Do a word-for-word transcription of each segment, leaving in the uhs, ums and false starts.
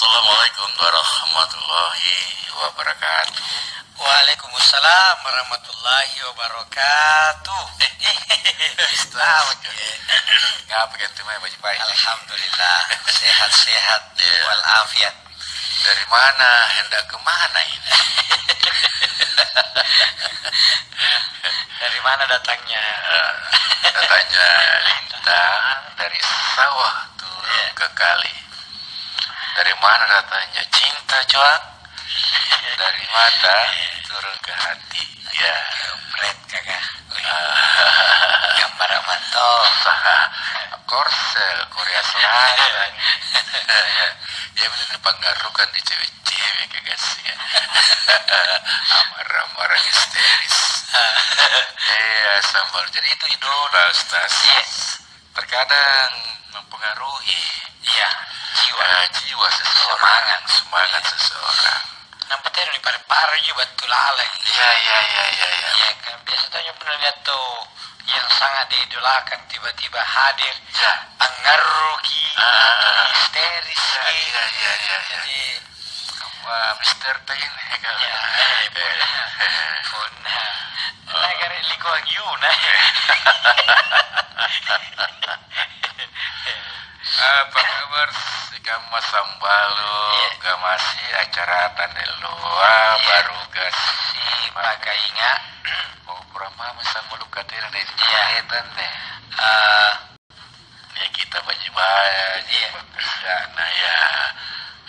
Assalamualaikum warahmatullahi wabarakatuh. Waalaikumsalam warahmatullahi wabarakatuh. Ustaz, apa ke? Ngapa ganti mai baju baik? Alhamdulillah, sehat-sehat. Iya. Walafiat. Dari mana, hendak ke mana ini? Dari mana datangnya? Eh, datangnya lintang dari sawah turun, iya, ke kali. Dari mana datangnya cinta, Coa? Dari mata turun ke hati. Ya. Kampret, kaka. Ah. Gambar apa toh? Korsel, Korea Selatan. Dia benar dipengaruhkan di cewek-cewek, kaka sih. Amarah-marah histeris. Iya, sambal. Jadi itu idola, Ustaz. Yes. Terkadang mempengaruhi, iya, jiwa, eh, jiwa seseorang, semangat, semangat seseorang. Nampa tena nipare-pare ji battu laleng. Iya, iya, iya, iya, iya. Iya, kan biasa tanya pernah lihat tuh yang sangat diidolakan tiba-tiba hadir, iya, angngarruki, ah, histeris, iya, ki. Iya, iya, iya, iya. Jadi, wah, mister T ini, kan? Iya, eh, boleh. Punna. Oh. Nah, kare likoang yuna. Apa kabar sikamma sambalu? Iya. Kamasi acara tanelloa, iya, baru kasi. Si makainga. Oh, pura mama sambalu katena deh, iya, tanne. Eh, ya, kita baji-baji, iya, pekerjaanna, ya.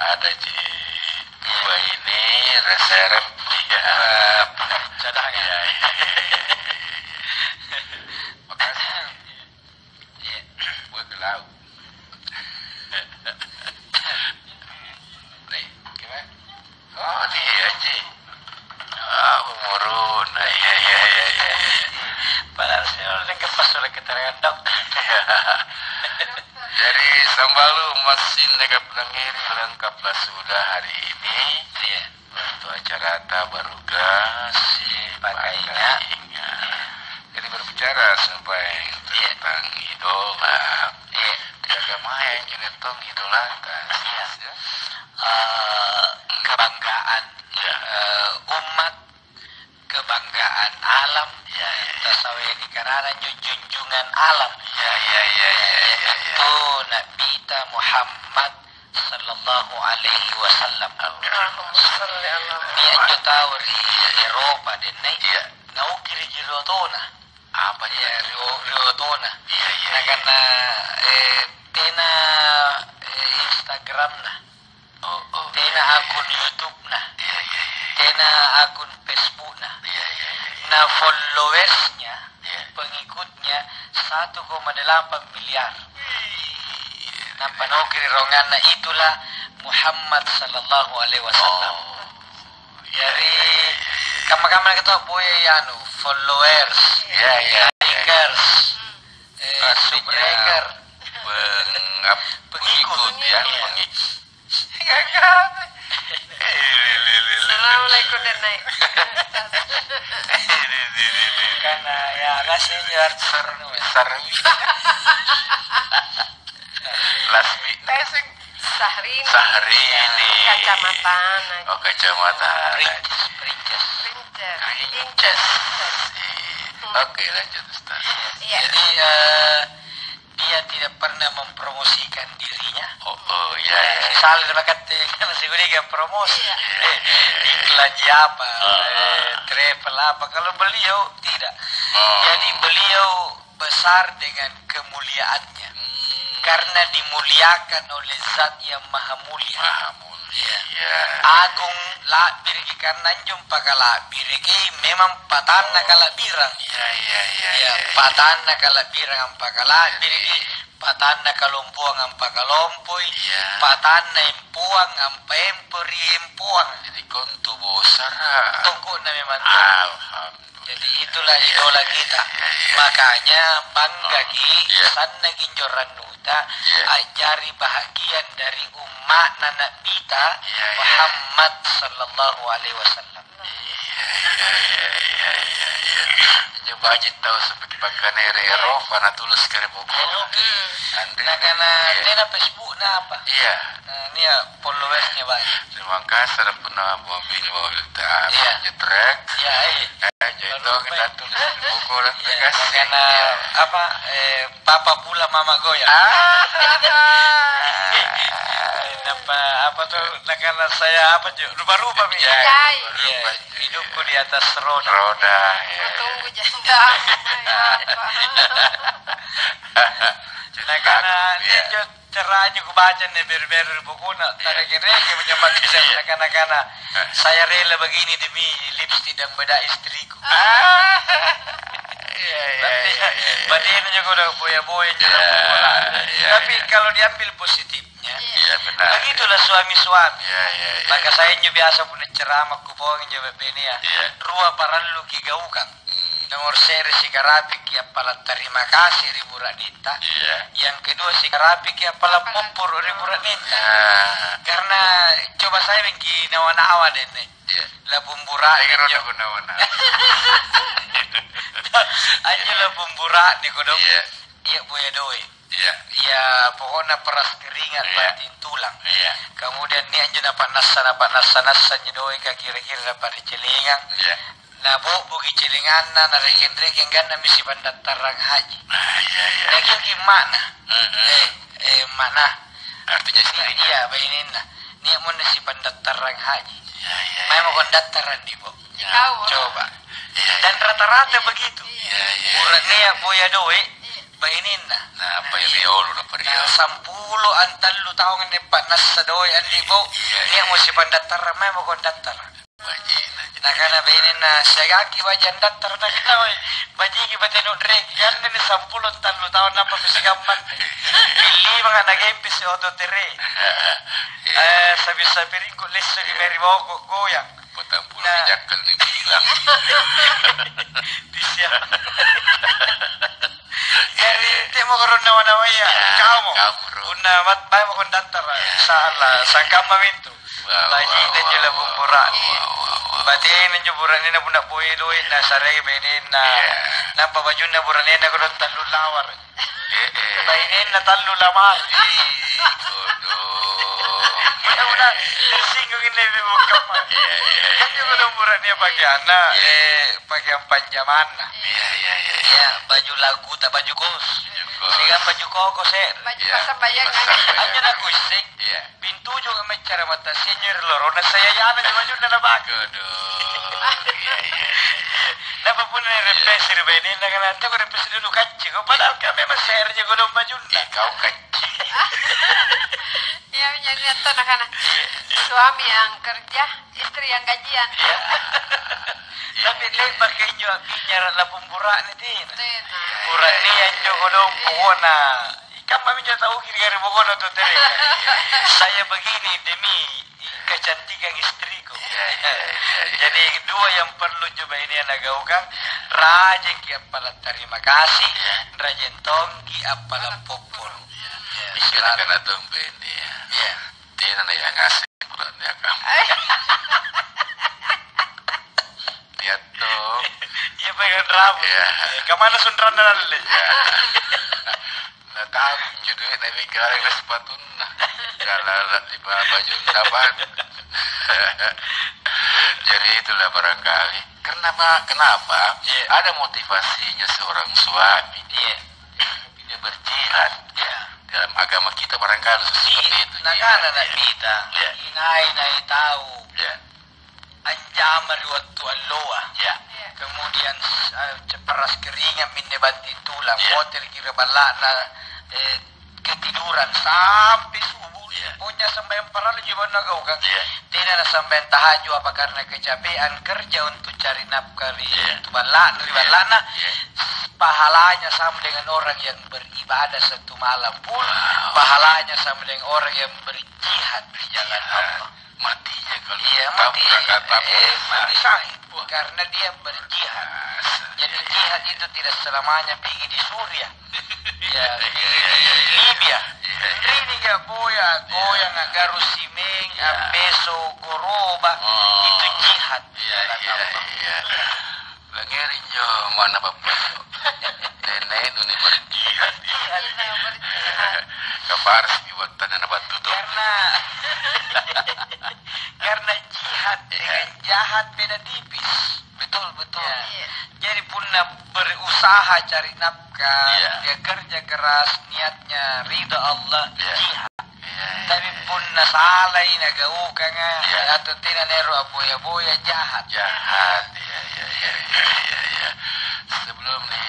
Ada ji, iya, dua ini, reserve, ya. Eh, cadangan. Iya, iya. Makasih. Iya. Buat ke laut. Nih, gimana? Oh, dia, Ji. Ah, umuruna. Iya, iya, iya, iya, iya. Padahal saya udah ngepas surat keterangan, Dok. Iya. Jadi, sambalu masih negap nangiri lengkaplah sudah hari ini. Iya. Untuk acarata baruga si Pakainga. Pakainga. Iya. Jadi, berbicara sampai, iya, tentang idola. Iya. Tidak ada main, jadi tong idolata. Iya. Ya. Eh, kebanggaan, iya, eh, umat, kebanggaan alam, iya, iya, iya, tasawaya dikarana ju-, junjungan alam. Iya, iya, iya, iya, iya, iya. Itu Nabita Muhammad sallallahu alaihi wasallam. Allahumma salli ala Muhammad. Nia anjo tau ri Eropa, denne, iya, naukiriji ri otona. Apa, iya, ri o-, ri otona. Iya, iya, iya. Nakana, eh, tena, eh, Instagramna. Oh, oh, tena, iya, iya, akun YouTube-na. Iya, iya, iya. Tena akun Facebook-na. Iya, iya, iya, iya. Na followersnya, iya, pengikutnya satu koma delapan miliar. Iya. Nampa naukiri ronganna, itulah Muhammad sallallahu alaihi wasallam. Oh. Iya, iya, iya, iya, iya. Jari, kamma-kamma kita boya, anu, followers, iya, iya, iya, iya, likers, eh, artinya subscriber, pengap-, pengikut, pengikut, ya, iya, pengikut. Assalamualaikum, dan naik. Karena ya, kasih jual sarung. Sarung. Lasmi. Teseng. Sahrini. Sahrini. Kacamata. Oh, kacamata. Princess, princess. Princess. Princess. Iya. Oke, lanjut, Ustaz. Iya. Jadi, eh, dia tidak pernah mempromosikan dirinya. Oh, oh, iya, iya. Si Saleh makatte, kan masih gue kan promosi. Iya. Eh, iklan siapa, oh, eh, travel apa. Kalau beliau tidak. Oh. Jadi beliau besar dengan kemuliaannya. Hmm. Karena dimuliakan oleh Zat yang Maha Mulia. Maha Mulia. Iya. Agung la'biriki, karena anjo pakala'biriki memang patanna, oh, kala'birang. Iya, iya, iya, iya, iya. Patanna kala'birang ampakala'biriki, jadi, patanna kalompoang ampakalompoi, iya, patanna empoang ampaempo ri empoang. Jadi kontu bosara. Tongko'na memang to. Alhamdulillah. Jadi itulah idola kita. Iya, iya, iya. Makanya banggaki, oh, iya, sannaki injo rannuta, iya, a'jari bahagian dari umma'na Nabita, iya, iya, Muhammad sallallahu alaihi wasallam. Iya, iya, iya, iya, iya. Injo baji' tau seperti pangkanere, iya, Eropa na tulus kere Bogor. Oke. Andre. Nakana, iya, tena Facebook Apa? Iya. Nah, ini ya followersnya banyak. Terima kasih, punna mobil, mobil ta-, iya, nyetrek. Iya, iya. Eh, jadi kalau tong kita tulis di buku dan iya, tegas. Karena iya. Apa, eh, papa pula mama goyang. Ah. Nampa apa tuh, nakana saya apa, Jo? Rupa-rupa, Mi. Iya, iya, rupa-rupa. Iya, hidupku di atas roda. Roda, iya. Tunggu janda. Ya, apa? Nakana, iya. Dia, Jo, Caranya kubaca anne beru-beru ri bukuna, iya, tareke-reke menyamaki, iya, nakana-kana, "Saya rela begini demi lipstik dan bedak istriku." Ah. Iya, iya, berarti, iya, iya, iya, batena juga udah boya-boya, iya, iya, iya. Tapi kalau diambil positifnya, iya, benar, begitulah suami-suami. Iya, iya, iya. Maka saya injo biasa punna ceramah kupong injo bapenia, iya, rua parallu kigaukang. Nomor se're, sikarapiki appalang tarima kasi ri bura'nenta. Iya. Yang kedua, sikarapiki appalang popporo ri bura'nenta. Ah. Karena coba saya mengki nawa-nawa denne. Iya. Lapung bura'ne. Saya kira injo. Udah nawa-nawa. Anjo lapung bura'ne kodong. Iya. Iya, boya doe. Iya. Iya, pokokna peras keringat, iya, banting tulang. Iya. Kemudian nia' anjo napa'nassa, napa'nassa-nassa anjo doeka kira-kira naparicelengang. Iya. Nabo'boki celenganna, narekeng-rekeng gannami sipandattarang haji. Ah, iya, iya. Nakioki emakna. Mm-mm. Eh, eh, emakna. Artinya nia', istrinya. Iya, bainenna. Nia' monna sipandattarang haji. Iya, iya, iya. Maeng mako andattara' ndi, Bo? Iya. Coba. Iya, iya. Dan rata-rata begitu. Iya, iya, iya. Bura'nea boya doe, iya, bainenna. Nah, apa riolo, apa riolo? Nah, sampulo antallu taung anne pa'nassa doe andi, Bo. Iya, iya. Nia' mo sipandattarang, maeng mako andattara'. Bajinna. Nakana bainenna, "Siagaki baji andattara'?" Nakana, "Woi, bajiki batenu reki, kan nene sampulo tallu taung nampa kusigampang. Pillimanga nagempi si oto tere. Eh, sapi-sapiringku lesso di meri boko goyang." Patang pulo. Nah. Dijakkal ni bilang. Bisia. Jari, temo korong nawa-nawaya. Ya, kau mo. Kau mo, bro. Punna mat-, bae mo kondattara. Ya. Insya Allah, sangkamma mintu. Wah, wah, wah, wah, wah, wah. Baji dan jela bumbura. Batena injo buranena punna boya doe' nasarei bainenna. Iya. Nampa bajunna buranena kodong tallu lawar. Eh, eh. Bainenna tallu lamari. Ih, kodong. Mudah-mudahan tersinggung ini ibu kamma. Iya, iya, iya. Kan injo kodong buranea pakeanna, iya, eh, pakeang panjamanna. Iya, iya, iya, iya. Iya, baju laguta, baju kos. Baju kos. Siagang baju koko, Ser. Baju, iya, passambayangan. Passambayangan. Anjo nakuisseng. Iya. Pintu juga maccara mata sinyir lorona saya yana cuma junda na baka. Aduh. Iya, iya, iya, iya. Napa pun ni, iya, repesi ri bainenna kan, "Ante ko repesi dulu kacci ko." Padahal kan memang saya aja godong bajunna. Ih, kau kacci. Ya, jadi atau nakana, iya, suami yang kerja, istri yang gajian. Iya. Tapi lepas ke injo bicara lapung bura'ne tena. Tena. Bura'ne anjo godong, iya, pokokna. Kamma minjo tau kiri-kiri pokokna tu tere. Saya begini demi kecantikan istriku. Iya, iya, iya, iya. Jadi dua yang perlu coba ini yang nagaukang, rajinki appalang terima kasih, iya, rajin tongki appalang popporo. Iya. Iya, selalu. Kena tumben dia. Iya. Tena na yang ngasih kurang dia kamu. Iya tuh. Iya, pengen rabu. Iya. Eh, kemana sunranna lalle? Iya. Nah, tahu injo duit, tapi kemarin ada sepatunna. Kalau di baju dapat. Jadi itulah barangkali. Kenapa? Kenapa? Iya. Ada motivasinya seorang suami. Iya. Dia berjihad. Iya. Dalam agama kita barangkali seperti itu. Iya. Nakana Nabi kita, iya, inai-nai tau. Iya. Anjama ri wattu alloa. Iya. Kemudian, eh, peras keringat minne banting tulang, iya, motelki ri balla'na, eh, ketiduran sampai subuh. Iya. Pokoknya sambayang parallu ji banna gaukang. Iya. Tena nasambayang tahajud apa karena kecapean kerja untuk cari nafkah ri, iya, untuk balla'na, ri, iya, balla'na. Iya. Pahalanya sama dengan orang yang beribadah satu malam pun, wow, pahalanya sama dengan orang yang berjihad di jalan, iya, Allah. Matinya kalau, iya, mati, tabrak atap, eh, mati syahid. Wah. Karena dia berjihad. Masa. Jadi, iya, iya, jihad itu tidak selamanya pergi di Suriah. Ya, iya, iya, iya, iya, di Libya. Iya, iya. Ini gak boya, iya, goyang, garus simeng, iya, ambeso, goroba. Oh. Itu jihad. Iya, iya, iya. Langeri injo manna bappa injo. Tena itu ni berjihad. Iya, iya, berjihad. Kabarsi buat tanda nama jahat beda tipis. Betul, betul. Ya. Iya. Jadi punna berusaha cari nafkah, iya, dia kerja keras, niatnya ridha Allah, iya, jihad. Iya, iya, tapi iya, punna salai nagaukanga, iya, atau tena naero aboya-boya, jahat. Jahat, iya, iya, iya, iya, iya, iya. Sebelum ni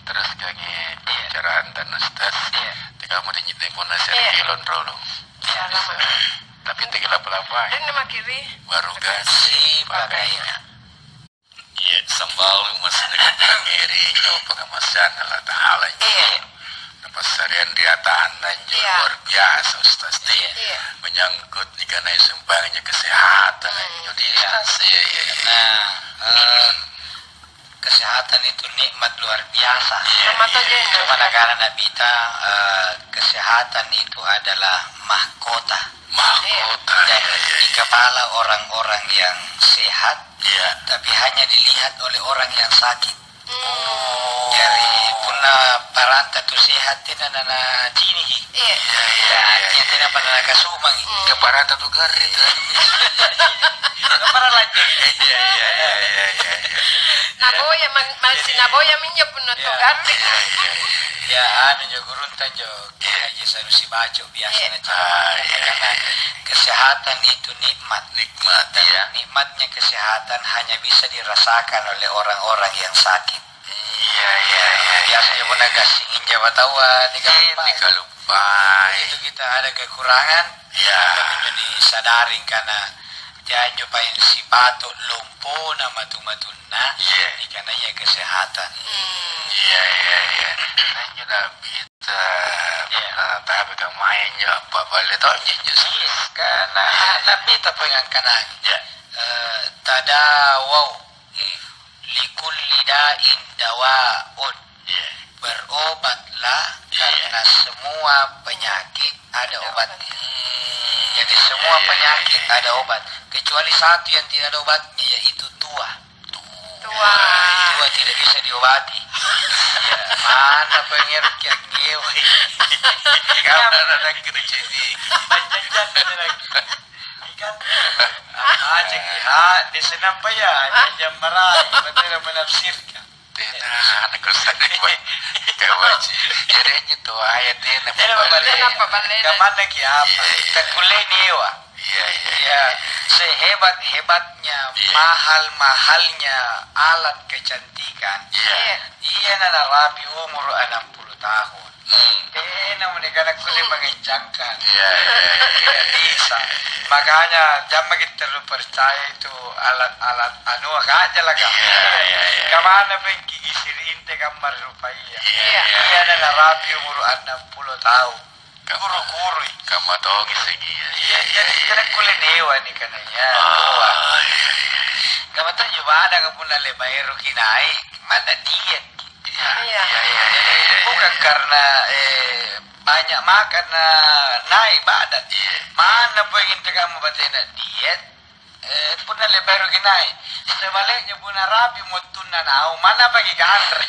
teruskangi, iya, pembicaraan dan Ustaz, iya, teka mau dinyiting punna, iya, seri kilon dulu. Iya. Bisa. Tapi teki lapa-lapa. Dan nama kiri. Baru kasih pakainya. Iya, sambal masih dengan kiri, nyo pengamasyan Allah Ta'ala. Iya. Napassarian ri atanna injo, iya, luar biasa, Ustaz, ti. Iya. Menyangkut nikanai sumpangnya kesehatan, hmm, injo di, iya, Ustaz. Iya, iya, iya. Nah, eh, kesehatan itu nikmat luar biasa. Iya, iya, iya. Cuma negara Nabi ta, eh, kesehatan itu adalah mahkota. Mahkota, iya, iya, iya, di kepala orang-orang yang sehat, iya, tapi hanya dilihat oleh orang yang sakit. Hmm. Oh. Jari, punna paranta tu sehat, tena nanaciniki. Iya. Iya, iya, iya, iya, tena pada nakasumangi. Hmm. Ya, paranta tu garring, kan? Iya, iya, iya, iya, iya. Naboya, man-, man-, naboya minjo punna tu garring. Iya, iya, iya, iya. Ya, anu njo, gurunta njo. Iya. Haji Sanusi Baco biasa, iya, nacampa, ah, iya, iya, iya, kesehatan itu nikmat. Nikmat, iya. Nikmatnya kesehatan hanya bisa dirasakan oleh orang-orang yang sakit. Iya, iya, iya, iya. Biasa njo punna gassing injo bataua, iya, nikaluppai. Nikaluppai. Itu kita ada kekurangan, iya, tapi injo nisadari kana janjo paeng sipato lompona matu-matunna, iya, nikanaya kesehatan. Hmm. Iya, iya, iya. Anjo Nabi Sa-, iya, punna tapi kamae injo, apa balle tonji injo, iya, karena Nabi tapengangkanangi. Iya. Eh, tadawau, hmm, likulli da'in dawa'un. Iya. Berobatlah, iya, karena semua penyakit ada obatnya. Hmm. Jadi semua, iya, iya, penyakit, iya, iya, ada obat. Kecuali satu yang tidak ada obatnya, yaitu tua. Tua. Tua tidak bisa diobati. Iya, mana pengerti anggewai. Kamu anak kecil. Panjang-panjang lagi. Ikan. Ah, cek, ah, di senampa ya, ah, jam marai, betul menafsirkan. Tena, anak sana kuat. Kawaji. Jadi, itu ayat tena. Tena paballe. Tena paballe. Kamanna ki apa? Iya, iya. Takkullei ni ewa. Iya, iya, iya. Iya, sehebat-hebatnya, iya, mahal-mahalnya alat kecantikan, iya, iya, na narapi umur enam puluh tahun. Hmm. Tena mo nikana kulle, hmm, mengencangkan. Iya, iya, iya, iya. Tidak bisa. Makanya, jammaki terlalu percaya itu alat-alat anu, kajalaka. Iya, iya, iya. Kamanna pengki gisiri inte kamar rupaya. Iya, iya, iya. Iya, na narapi umur enam puluh tahun. Kamma, kuru-kurui. Kamma tongi segi, iya, iya, iya, jadi iya, tena iya, kulle newa ni kanaya. Ah, tua. Iya, iya, iya. Kamma tonjo badanga punna le'ba' eroki nai', manna diet. Iya, iya, iya, iya, iya, iya. Bukan karena, eh, banyak makan na nai' badan. Iya. Manna poeng inte kamma batena diet, Eh, punna le'ba' eroki nai'. Sebaliknya, punna rapi mottunna naung, manna paki kanre.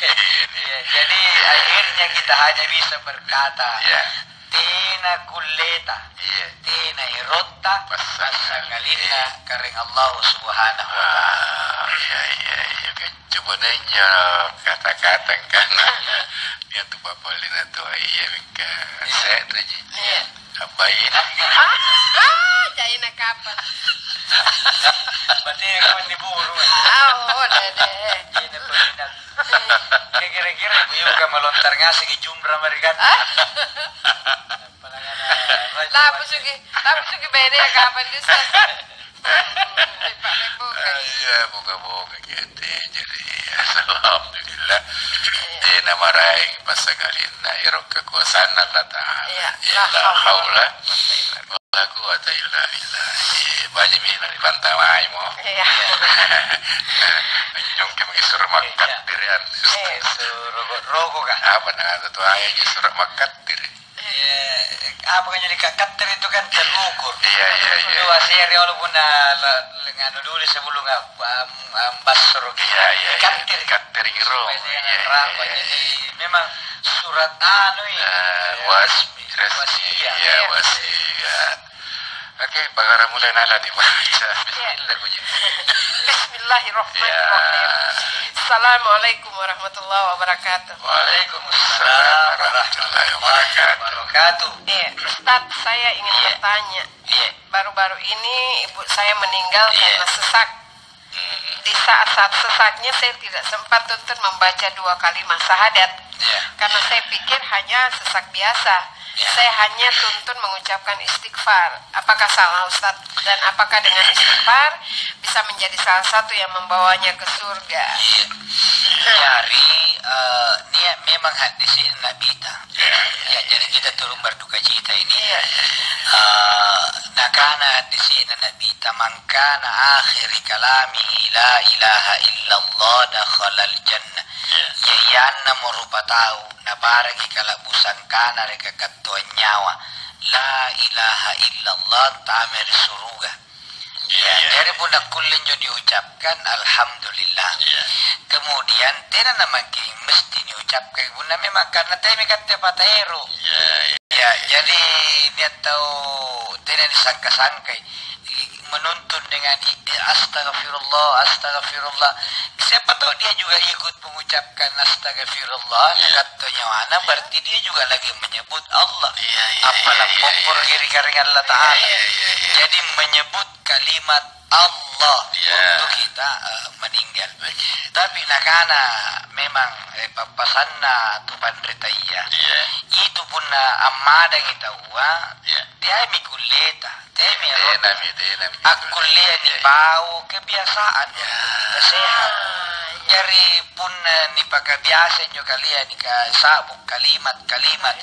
Iya, jadi akhirnya kita hanya bisa berkata, iya, tena kulleta, iya, tena erotta, passangalinna, iya, Karaeng Allah Subhanahu wa Ta'ala. Ah, iya, iya, iya. Coba injo kata-kata kan. Dia tu papalina tu, iya, mingka. Iya. Se're ji. Iya. Abbaina. Ah, ah, jaina kapang. Berarti kau ni buru. Ah, oh, dede. Jaina peminat. Iya. Kira-kira ibu-ibu kamu lontar ngasih ke jumrah mereka. Ah. Lapu sugi, lapu sugi bede ya kapang, Ustaz. Le'ba'-le'baka. Ah, iya, boka-boka kitte. Jadi, alhamdulillah. Tena maraeng passangalinna ero' kakoasanna Allata'ala. Iya. La haula wala quwwata illa billah. Eh, baji'mi na nipantamaimo. Iya. Anjo nyongke maki suro makkattiri, iya, anu. Eh, suro rogo-rogo ka. Apa na tu aya suro makkattiri? Eh, apa kan jadi ka-, katter itu kan terukur. Iya, iya, iya. Dua seri walaupun na-, la-, nganu dulu sebelum nga-, am-, ambassoro. Iya, iya, iya. Katter. Katter iro. Supaya dia, iya, iya, rangkap. Iya, iya. Jadi memang surat anu ini. Eh, was-, resmi. Wasiat. Iya, iya, wasiat. Oke, Pagara mulai nala dibaca. Iya. Bismillah, Kuji. Bismillahirrahmanirrahim. Ya. Assalamualaikum warahmatullahi wabarakatuh. Waalaikumsalam warahmatullahi wabarakatuh. Iya, Ustaz, saya ingin Iya. bertanya. Iya. Baru-baru ini ibu saya meninggal Iya. karena sesak. Di saat-saat sesaknya, saya tidak sempat tuntun membaca dua kalimat syahadat, Iya. karena saya pikir hanya sesak biasa. Iya. Saya hanya tuntun mengucapkan istighfar. Apakah salah, Ustaz? Dan apakah dengan istighfar bisa menjadi salah satu yang membawanya ke surga? Iya. Jari, eh, nia memang hadisi Nabi ta. Ya, jadi kita turut berduka cita ini. Iya. Eh, nakana hadisina Nabi, "Man kana akhiri kalamihi la ilaha illallah dakhalal jannah." Iya. Iyanamo rupa tau nabaraki kala'busang kana ri kakattoang nyawa, la ilaha illallah, tama ri suruga. Iya, iya, jari punna kulle injo niucapkan, alhamdulillah. Iya. Kemudian, tena namangking mesti niucapkan, punna memang karena teami katte pataero. Iya, iya. Ya, jadi nia tau tena nisangka-sangkai, menuntun dengan i-, astagfirullah, astagfirullah. Siapa tahu dia juga ikut mengucapkan astagfirullah, Iya. nakatto nyawana, berarti dia juga lagi menyebut Allah. Iya, iya, Apala iya, iya, popporoki iya. ri karaeng Allah Ta'ala. Iya, iya, iya, iya. Jadi menyebut kalimat Allah Iya. waktu kita, eh, meninggal. Oke. Tapi nakana memang, eh, pappasanna tu panritaya, Iya. itu punna ammadangi taua, Iya. teami kulleta. Temi, Tenami, tenami. Akkullea Iya, iya. nipau kebiasaan, Iya. sehat. Jari punna nipakabiasa injo kalia nikasa'bu kalimat-kalimat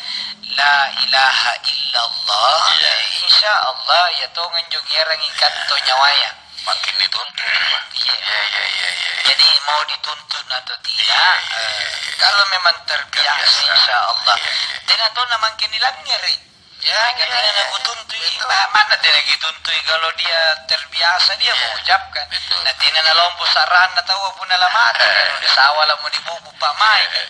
la ilaha illallah, Iya. insya Allah ia tonga injo ngerangi katto nyawaya. Makin dituntut, Pak. Iya. Iya, iya, iya, iya, iya. Jadi mau dituntut atau tidak, Iya, iya, iya, eh, iya. kalau memang terbiasa, Terbiasa. insya Allah. Iya, iya. Tena tona makin nilangngere. Ya, Mereka iya, tena iya. nakutuntui. Betul. Ma-, mana tena kituntui kalau dia terbiasa dia Iya. mengucapkan. Betul. Nah, tena nalompo sa'ranna taua punna lamate, kalau di sawala mau dibubu pamai. Iya.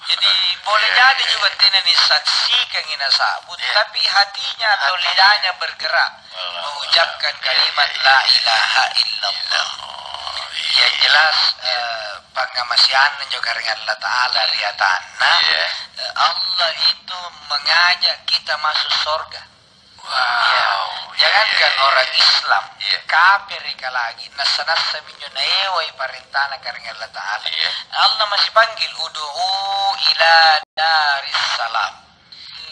Jadi, boleh Iya, jadi iya. juga tena nisaksikangi nasa'bu, Iya. tapi hatinya atau Hati. lidahnya bergerak Allah. mengucapkan Iya, kalimat iya, iya. la ilaha illallah. Iya. Yang jelas, Iya. eh, pangngamaseanna injo karaeng Allah Ta'ala ri atanna, Iya. eh, Allah itu mengajak kita masuk sorga. Wow, Iya. iya, Jangankan iya, iya, orang iya. Islam, Iya. kafir kalagi, nassa-nassa minjo naewai parentana karaeng Allah Ta'ala. Iya. Allah masih panggil, "Ud'u ila daris salam."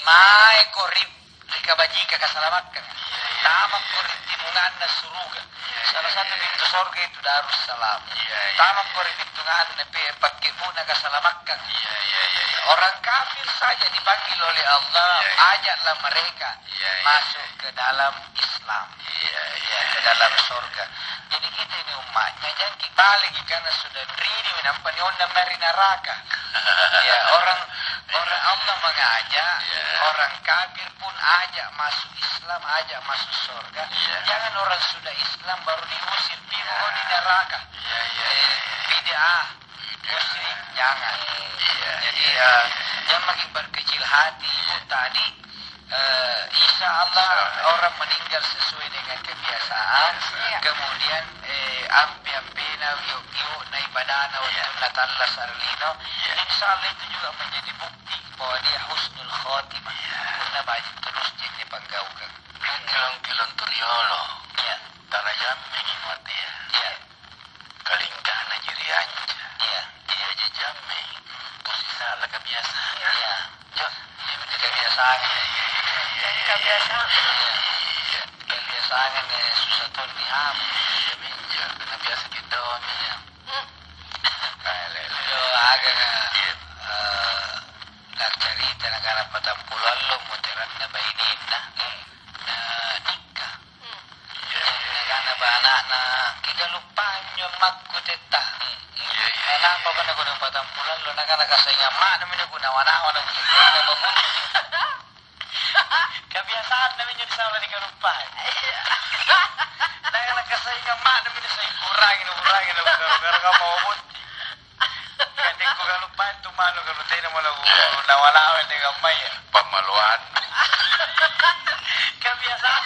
Maeko ri, ri kabajika kasalamakkanga. Iya, iya, Tamako iya, ri iya. timunganna suruga. Iya, Salah iya, satu iya, pintu iya. sorga itu Darussalam. Iya, iya, Tamako iya. ri pintunganna pe-, pakkebuna kasalamakkanga. Iya, iya, iya, iya. Orang kafir saja dipanggil oleh Allah, Iya, iya. ajaklah mereka Iya, iya. masuk ke dalam Islam. Iya, iya, Iya, ke iya, dalam iya. sorga. Jadi kita ini umatnya, jangan kita baliki karena sudah ridi nampa niondang mae ri naraka. Ya, orang, orang Allah mengajak, Iya. orang kafir pun ajak masuk Islam, ajak masuk sorga. Iya. Jangan orang sudah Islam baru diusir, "Pi mo di neraka." Iya, iya, iya, iya. Bid'ah, musyrik, jangan. Iya, Jadi, iya, ya, iya. jangan makin berkecil hati. Ibu tadi, eh, insya Allah Insya Allah. orang meninggal sesuai dengan kebiasaan. Iya. Kemudian, eh, ampe-ampena, iyo-iyona ibadahna Iya. wattunna tallasa ri lino. Iya. Insya Allah itu juga menjadi bukti bahwa dia husnul khotimah. Iya. Punna baji terus jenne panggaukang. Kilong-kilong turiolo. Iya. Tarajammeng i mattea. Iya. Kalingkana ji ri anja. Iya. Iya ji jammeng. Posisa la kebiasaan. Iya. Jo, iya, betul. Kebiasaan. Iya, iya, iya, iya, iya. Kebiasaan. Iya. Kebiasaan, eh, susah tong dihamu. Iya, minjo. Karena biasa kita doang, iya. Hmm. Kayak lele. Yo, aga, Iya. eh, Naccarita nakana patampulo allo moteranna bainenna, Hmm. na nikka. Hmm. Nakana ba ana'na, "Kikaluppaang njo ammakku tetta." Hmm. Iya, iya, iya, Nakana apa iya. Nakana kodong patampulo allo, nakana, "Kasaing amma'nami naku nawa-nawa naku tetta." Kebiasaannami njo disaba nikaluppai. Iya. Nakana, "Kasaing amma'nami nasaing kurangi, nakurangi, nakurangi, nakurangi, nakurangi." Kandekko kaluppaang tu manu, kalau tena mo laku Iya. nawa-nawa dengan mai ya. Pammaluannu. Kebiasaan.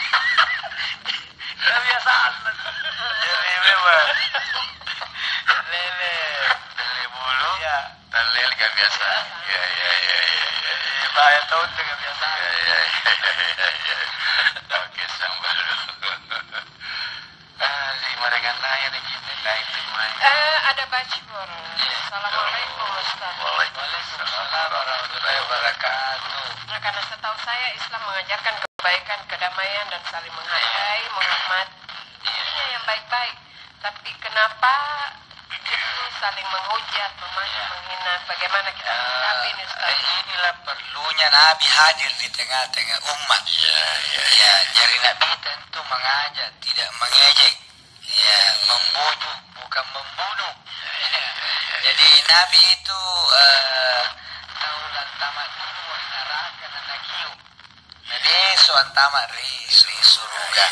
Biasa. Iya, iya, iya, iya, iya. Iya, bahaya tau itu kebiasaan. Iya, iya, iya, iya, iya. Oke, sambalu. Ah, si Marengan naya nih, Cinta, nah, itu, Mai. Eh, ada Bacibor. Iya. Assalamualaikum, Ustaz. Waalaikumsalam warahmatullahi wabarakatuh. Nah, karena setahu saya, Islam mengajarkan kebaikan, kedamaian, dan saling menghargai, menghormati. Iya. Intinya yang baik-baik. Tapi kenapa itu saling menghujat, memaki, menghina? Bagaimana kita menyikapi ini, Ustaz? Eh, inilah perlunya Nabi hadir di tengah-tengah umat. Iya, iya, iya. Ya, jari Nabi tentu mengajak, tidak mengejek. Ya, membujuk, bukan membunuh. Iya, iya, iya, iya. Jadi, Nabi itu, eh, tau lantama dulu ri naraka, na nagiu. Na leso antama ri, ri suruga.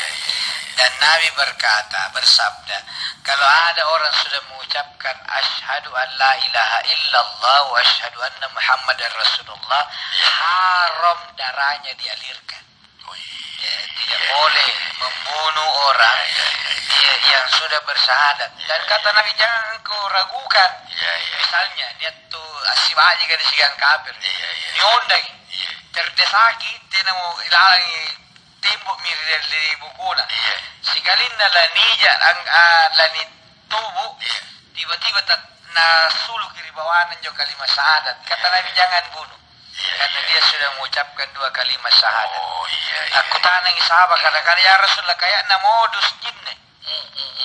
Dan Nabi berkata, bersabda, "Kalau ada orang sudah mengucapkan, 'Asyhadu an la ilaha illallah wa asyhadu anna Muhammadar Rasulullah,' haram darahnya dialirkan." Oh, iya. Ya, tidak boleh membunuh orang, iya, iya, iya, iya, yang sudah bersyahadat. Dan kata Nabi, "Jangan kau ragukan." Iya, iya. Misalnya, dia tu assibajika di sigang kafir. Iya, iya. Niondai. Iya. Terdesaki, tenamo ilalangi tembokmi ri, ri bukuna. Iya. Sikalinna lanija, ang-, a, lanitubu, iya, tiba-tiba ta-, nasuluki ri bawana anjo kalimat syahadat. Kata, iya, Nabi, iya, "Jangan bunuh." Iya, karena, iya, dia sudah mengucapkan dua kalimat syahadat. Oh, iya, iya. Akkutanangi sahabat, kata-kata, "Ya Rasulullah, kayakna modus jinne."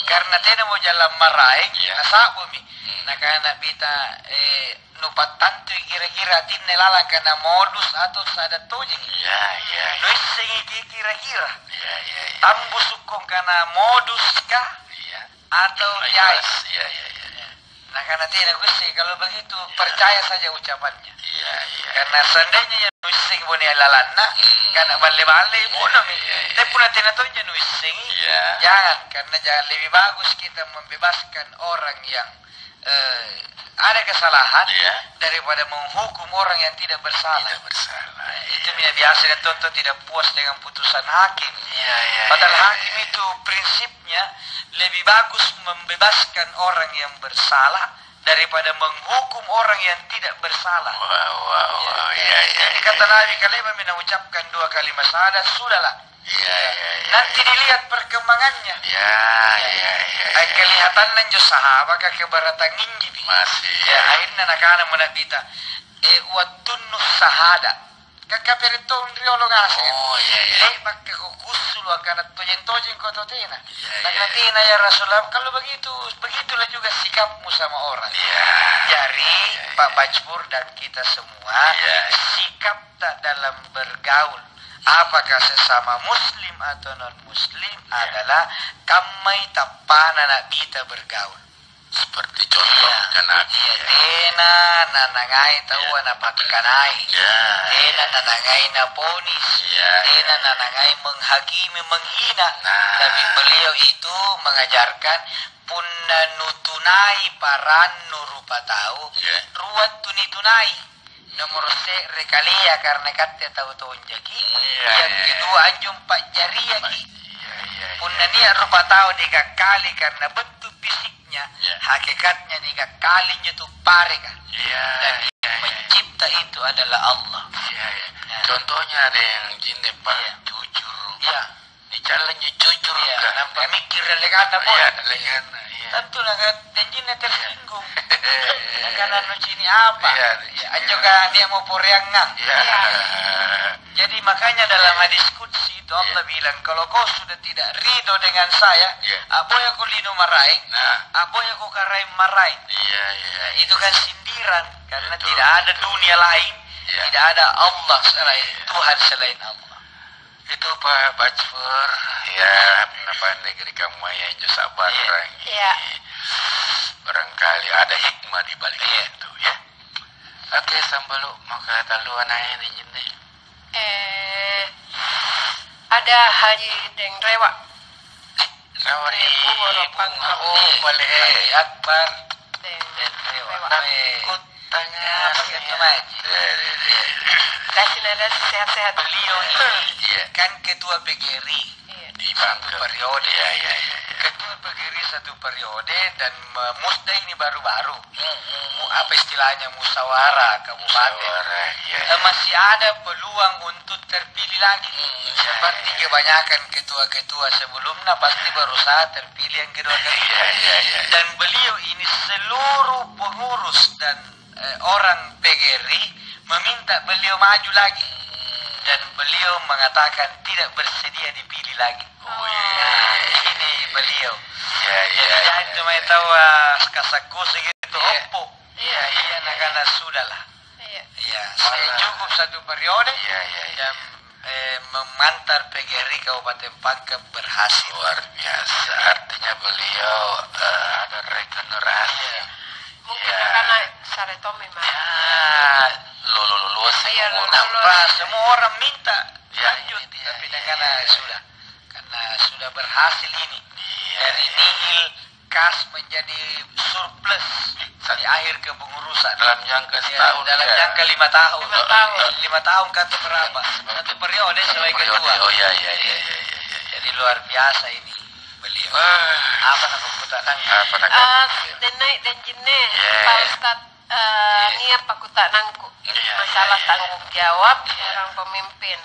Karena tenamo jalang maraeng, iya, nasa'bumi. Hmm. Nakana Nabi ta, eh, "Nupattantui kira-kira atinne lalang kana modus atau sada tojeng?" Iya, iya, iya. Nuissengi ki-, kira-kira? Iya, iya, iya. Tambusukko kana modus kah? Iya. Atau, iya, teai? Iya, iya, iya, iya. Nakana, "Tena kuisseng, kalau begitu percaya saja ucapannya." Iya, iya. Karena seandainya ya nuissengi bone lalanna, hmm, kana balle-balle, iya, bunomi. Iya, iya. Tapi punna tena tonja nuissengi, iya, jangan, karena jangan, lebih bagus kita membebaskan orang yang, eh, ada kesalahan, iya, daripada menghukum orang yang tidak bersalah. Tidak bersalah. Nah, itu, iya, biasa dia tonton tidak puas dengan putusan hakim. Iya, iya, padahal, iya, hakim, iya, itu prinsip lebih bagus membebaskan orang yang bersalah daripada menghukum orang yang tidak bersalah. Wow, wow, wow. Iya, iya, iya. Jadi kata Nabi, "Kalimatmi naucapkan dua kalimat syahadat, sudahlah. Iya, iya, iya. Nanti dilihat perkembangannya." Iya, iya, iya, iya. Ai kelihatanna anjo sahabat ka keberatan injipi. Masih. Ya, akhirnya nakana mo Nabi ta, "Eh, wattunnu sahada." Ka-, kapere tong riolo ngaseng. Oh, iya, iya. Le'baka kukussulu angkana tojeng-tojengko atau tena. Iya, iya. Nakana, "Tena, ya Rasulullah." Kalau begitu, begitulah juga sikapmu sama orang. Iya. Jari, iya, iya, Pak Bajpur dan kita semua, iya, sikapta dalam bergaul, apakah sesama muslim atau non muslim, iya, adalah kammai tappana Nabita bergaul. Seperti contohnya Nabi, iya, iya, tena nanangai taua, iya, napakkanai. Iya, tena, iya, nanangai naponis. Iya, tena, iya, nanangai menghakimi, menghina. Nah. Tapi beliau itu mengajarkan, punna nutunai parannu rupa tau, iya, rua tu nitunai. Nomoro se're kalea karena katte tau tonjaki. Iya, yang, iya, kedua, iya, anjo pa'jariaki. Iya, iya, iya. Punna nia' rupa tau nikakkali karena bentuk fisiknya, iya, hakikatnya nikakkali injo tu pareka. Iya, dan, iya, iya, mencipta itu adalah Allah. Iya, iya. Nah. Contohnya ada yang jinne, Pak, iya, jujur. Iya. Nicalla injo jujur, iya, ka. Nampa mikir dallekana pole. Iya, dallekana, iya. Tentu naka-, janjinna tersinggung. Iya. Nakana, "Nucini' apa?" Iya, iya, anjo ka nia' mo poreangngang. Iya. Iya. Jadi makanya dalam hadis qudsi itu Allah, iya, bilang, "Kalau kau sudah tidak ridho dengan saya, iya, a'boyako lino maraeng, nah, a'boyako karaeng maraeng." Iya, iya. Nah, itu kan sindiran, karena, betul, tidak ada, betul, dunia lain, iya, tidak ada Allah selain, iya, Tuhan selain Allah. Itu, Pak Bajpur, ya, apa negeri kamu ya, injo sabarang. Iya. Barangkali ada hikmah di balik, iya, itu, ya. Oke, sambalu, maka talu anaknya di sini. Eh, ada Haji Deng Rewa. Rawa ri bunga, oh, iya, pale, eh, Akbar. Iya. Iya, iya. Iya. Iya. Kasih nada sehat-sehat. Beliau ini, iya, kan ketua P G R I. Iya. Di Satu periode. Iya, iya, iya, iya. Ketua P G R I satu periode dan me-, musda ini baru-baru. Hmm, hmm, hmm. Mu-, apa istilahnya, musyawarah kabupaten. Musyawarah, iya. Eh, masih ada peluang untuk terpilih lagi. Hmm, iya, seperti iya, iya, kebanyakan ketua-ketua sebelumnya pasti berusaha terpilih yang kedua kali. Iya, iya, iya, iya. Dan beliau ini seluruh pengurus dan eh, orang P G R I meminta beliau maju lagi, dan beliau mengatakan tidak bersedia dipilih lagi. Oh, iya. Nah, ini beliau. Iya, iya, jadi, iya, jangan cuma iya, tahu, ah, kasakku segitu, iya, oppo. Iya, iya, iya, iya, nakana sudahlah. Iya. Iya, saya cukup satu periode. Iya, iya, iya. Dan eh, memantar P G R I Kabupaten Pangkep berhasil. Luar biasa. Artinya beliau, eh, ada regenerasi. Iya. Mungkin, iya, karena sare tommi, Mas. Ya, lolo-lolo sih. Iya, semua lolo-lolo. Nampak semua orang minta, iya, lanjut, ini dia, tapi iya, nakana, iya, sudah. Karena sudah berhasil ini. Iya, dari iya, nihil kas menjadi surplus di akhir kepengurusan. Dalam jangka, ya, setahun, dalam, ya, jangka lima tahun. Lima tahun. Lima tahun kata berapa? Satu periode sebagai ketua. Satu periode. Oh, iya, iya, iya, iya, iya, iya. Jadi luar biasa ini beliau. Wah. Apa nak kutanya? Apa nak, eh, Denai dan Jinne, iya, Pak Ustadz. Eh, iya, nia' pakkutanangku. Iya, iya, masalah, iya, tanggung jawab, iya, seorang pemimpin.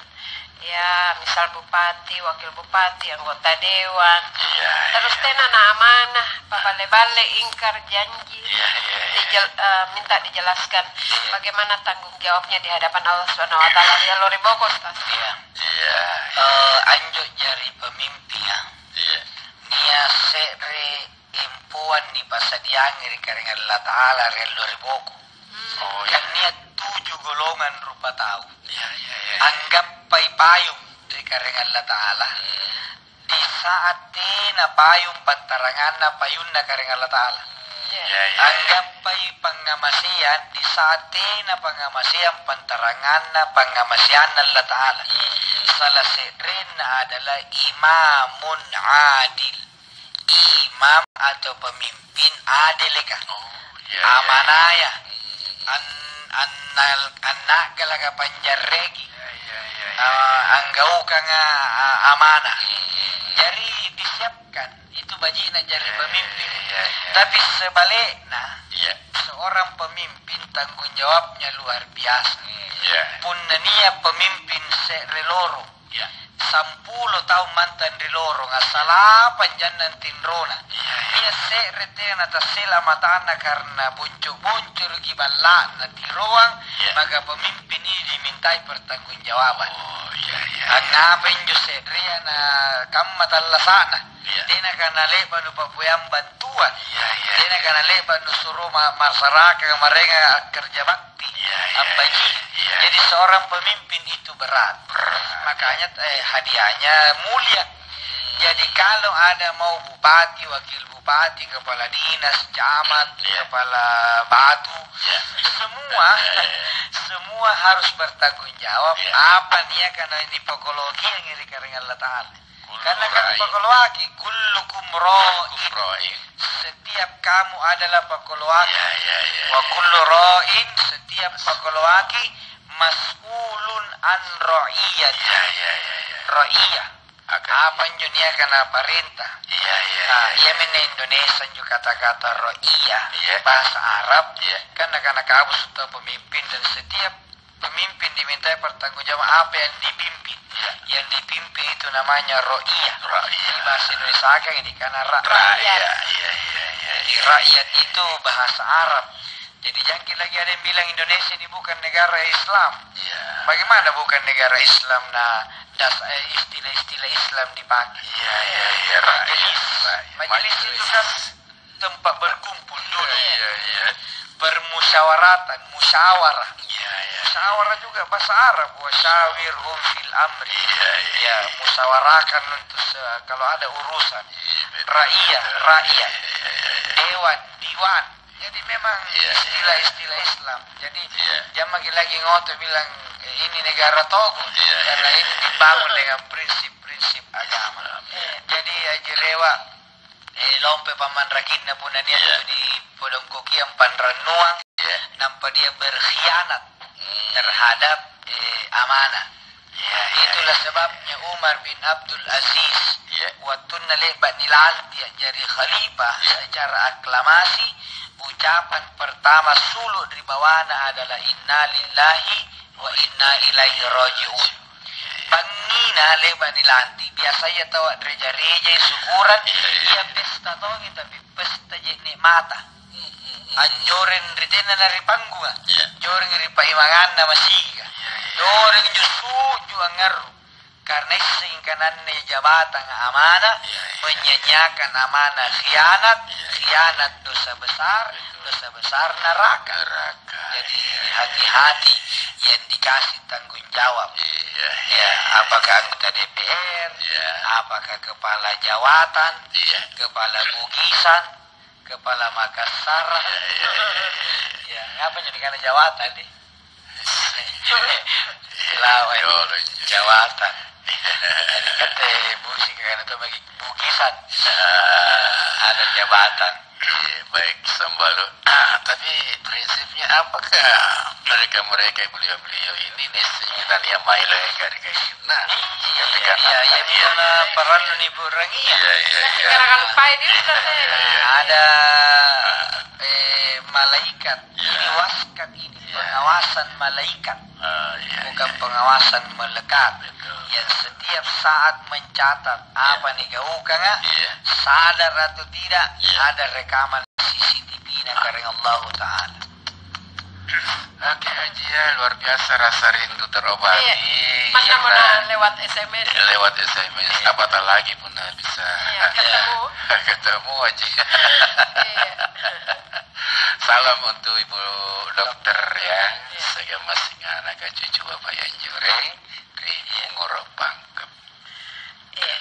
Ya, misal bupati, wakil bupati, anggota dewan. Iya, terus iya, tena na amanah, paballe-balle, ingkar janji. Iya, iya, iya. Dijel-, eh, minta dijelaskan, iya, bagaimana tanggung jawabnya di hadapan Allah Subhanahu wa Taala. Iya. Riallo ri boko, Ustaz. Iya. Iya. Eh, anjo jari pemimpin, ya. Iya. Nia' se're empoang nipasadiangi ri Karaeng Allata'ala ri allo ri boko. Hmm. Oh, iya. Kan nia' tuju golongan rupa tau. Iya, iya, iya, iya. Anggappai payung ri Karaeng Allata'ala. Hmm. Di saat tena payung pantaranganna payunna Karaeng Allata'ala. Iya. Iya, iya, iya. Anggappai pangngamaseang di saat tena pangngamaseang pantaranganna pangngamaseanna Allata'ala. Hmm. Salah se'renna adalah imamun adil. Imam atau pemimpin adeleka. Oh, iya, iya, iya. Amanaya. An-, annal-, anna'galaka panjarreki. Iya, iya, iya, iya, ah, iya, anggaukanga, ah, amanah. Hmm. Jari disiapkan, itu baji'na jari, iya, pemimpin. Iya, iya, iya. Tapi sebaliknya, iya, seorang pemimpin tanggung jawabnya luar biasa. Iya. Punna nia' pemimpin se're loro, iya, sampulo taung mantang ri lorong, assalapang jannang tinrona. Iya, iya. Nia' se're tena tassela matanna karena bonco-boncoki balla'na tiroang, iya, maka pemimpin ini dimintai pertanggungjawaban. Oh, iya, iya, iya. Angngapa injo se'rea na kamma tallasa'na? Iya. Tenaka nale'ba' nupapauang bantuan. Iya, iya. Tenaka nale'ba' nusuro ma-, masyarakat maraenga akkerja bakti. Iya, iya, ambaji. Iya, iya. Jadi seorang pemimpin itu berat. Berat. Makanya, eh, hadiahnya mulia. Jadi kalau ada mau bupati, wakil bupati, kepala dinas, camat, iya, kepala batu, iya, semua, iya, iya, semua harus bertanggung jawab. Iya. Apa nia' kana ini pokologi yang iri karena Allah Ta'ala. Karena kan pakoloaki, "Kullukum ra'in." Kullukum ra'in. Setiap kamu adalah pakoloaki. Ya, ya, ya. "Wa kullu ra'in," setiap pakoloaki, "mas'ulun an ra'iyati." Ya, ya, ya, ya. Ra'iyah. Apa injo niaka na parenta? Iya, iya, nah, iya, iya, minne Indonesia injo kata-kata ra'iyah, iya, bahasa Arab, iya, kan nakana kabu sutta pemimpin, dan setiap pemimpin dimintai pertanggungjawaban apa yang dipimpin. Iya. Yang dipimpin itu namanya ra'iyah. Ra'iyah. Di bahasa Indonesia kan ini karena ra-, rakyat. Iya, iya, iya, iya. Jadi rakyat itu bahasa Arab. Jadi jangan lagi ada yang bilang Indonesia ini bukan negara Islam. Iya. Bagaimana bukan negara Islam? Nah, das-, eh, istilah-istilah Islam dipakai. Iya, iya, iya, rakyat, majelis, rakyat. Majelis itu kan tempat berkumpul dulu. Iya, iya, iya. Permusyawaratan, musyawarah. Iya, iya. Musyawarah juga bahasa Arab, "Wa syawirhum fil amri." Iya, iya. Ya, musyawarahkan untuk se-, kalau ada urusan. Iya, betul. Rakyat, betul, rakyat. Iya, iya, iya, iya. Dewan, diwan. Jadi memang, iya, iya, istilah-istilah Islam. Jadi, iya, jangan lagi-lagi ngotot bilang, "Eh, ini negara togut." Iya, karena, iya, ini, iya, dibangun, iya, dengan prinsip-prinsip agama. Islam, iya. Jadi, Haji Rewa, eh, lompe pamanrakinna punna nia, iya, tu dipodongkokiang panrannuang, iya, nampa dia berkhianat, hmm, terhadap, eh, amanah. Iya, Itulah sebabnya Umar bin Abdul Aziz, iya, wattunna le'ba' nilanti' a'jari khalifah, iya, secara aklamasi, ucapan pertama sulu' ri bawana adalah, "Innalillahi wa inna ilaihi raji'un." Bangngina le'ba' nilanti', biasaya tau a'reja-rejai syukuran, iya, iya, iya, pesta tongi, tapi pesta je'ne' mata. Anjoreng ri tena na ri panggunga, iya, joreng ri paimanganna masiga, iya, iya, joreng jusu'ju angngarru. Karena isseng kananne jabatang amana, iya, iya, menyanyiakan amana khianat, iya, iya, khianat dosa besar, betul, dosa besar neraka. Neraka, jadi, iya, hati-hati yang dikasih tanggung jawab. Iya, iya, ya, iya, apakah anggota D P R, iya, apakah kepala jawatan, iya, kepala bugisan, Kepala Makassar. Iya, iya, iya, iya. Ya, ngapa jadi kana jawatan nih? Lawan jawatan. Jadi kata busi kana tuh bagi bugisan. Ah. Ada jabatan. Iya, baik, sambalu. Ah, tapi prinsipnya apakah mereka-mereka, beliau-beliau ini nih, sehingga tania mai lagi dari kayu? Nah, iya, iya, iya, iya, iya, iya, iya, parallu niburangi, iya, iya, iya. Gara-gara lupai diri, iya, iya, iya. Ada, eh, malaikat, iya, ini waskat ini, iya, pengawasan malaikat. Ah, iya, bukan, iya, pengawasan melekat. Betul. Yang setiap saat mencatat, iya, apa nigaukanga, iya, sadar atau tidak, iya, ada rekaman C C T V-na, ah, kareng Allahu Ta'ala. Oke, Haji, ya, luar biasa rasa rindu terobati. Iya. Mana karena mana lewat S M S. Lewat S M S. Iya. Apatah lagi punna bisa, iya, ketemu. Ketemu, Haji. Iya. Salam untuk Ibu Dokter, ya. Iya. Siagang massing anaka cucu Bapak yang jureng ri Mungoro Pangkep. Iya.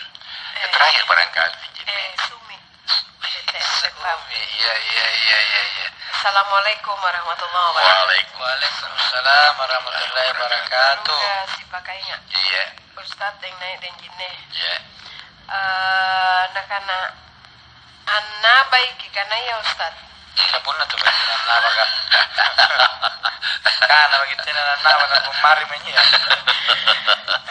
Yang terakhir barangkali, Jin. Eh, Sumi. Sumi, iya, iya, iya, iya, iya. Assalamualaikum warahmatullahi wabarakatuh. Waalaikumsalam warahmatullahi wabarakatuh. Baruka sipakainga. Iya. Ustaz yang naik dan jinne. Iya. Eh, nakana, annabai ki kanaya, Ustaz? Iya, punna tu bagi annaba ka. Kana bagi tena annaba ka, kummari menyi, ya.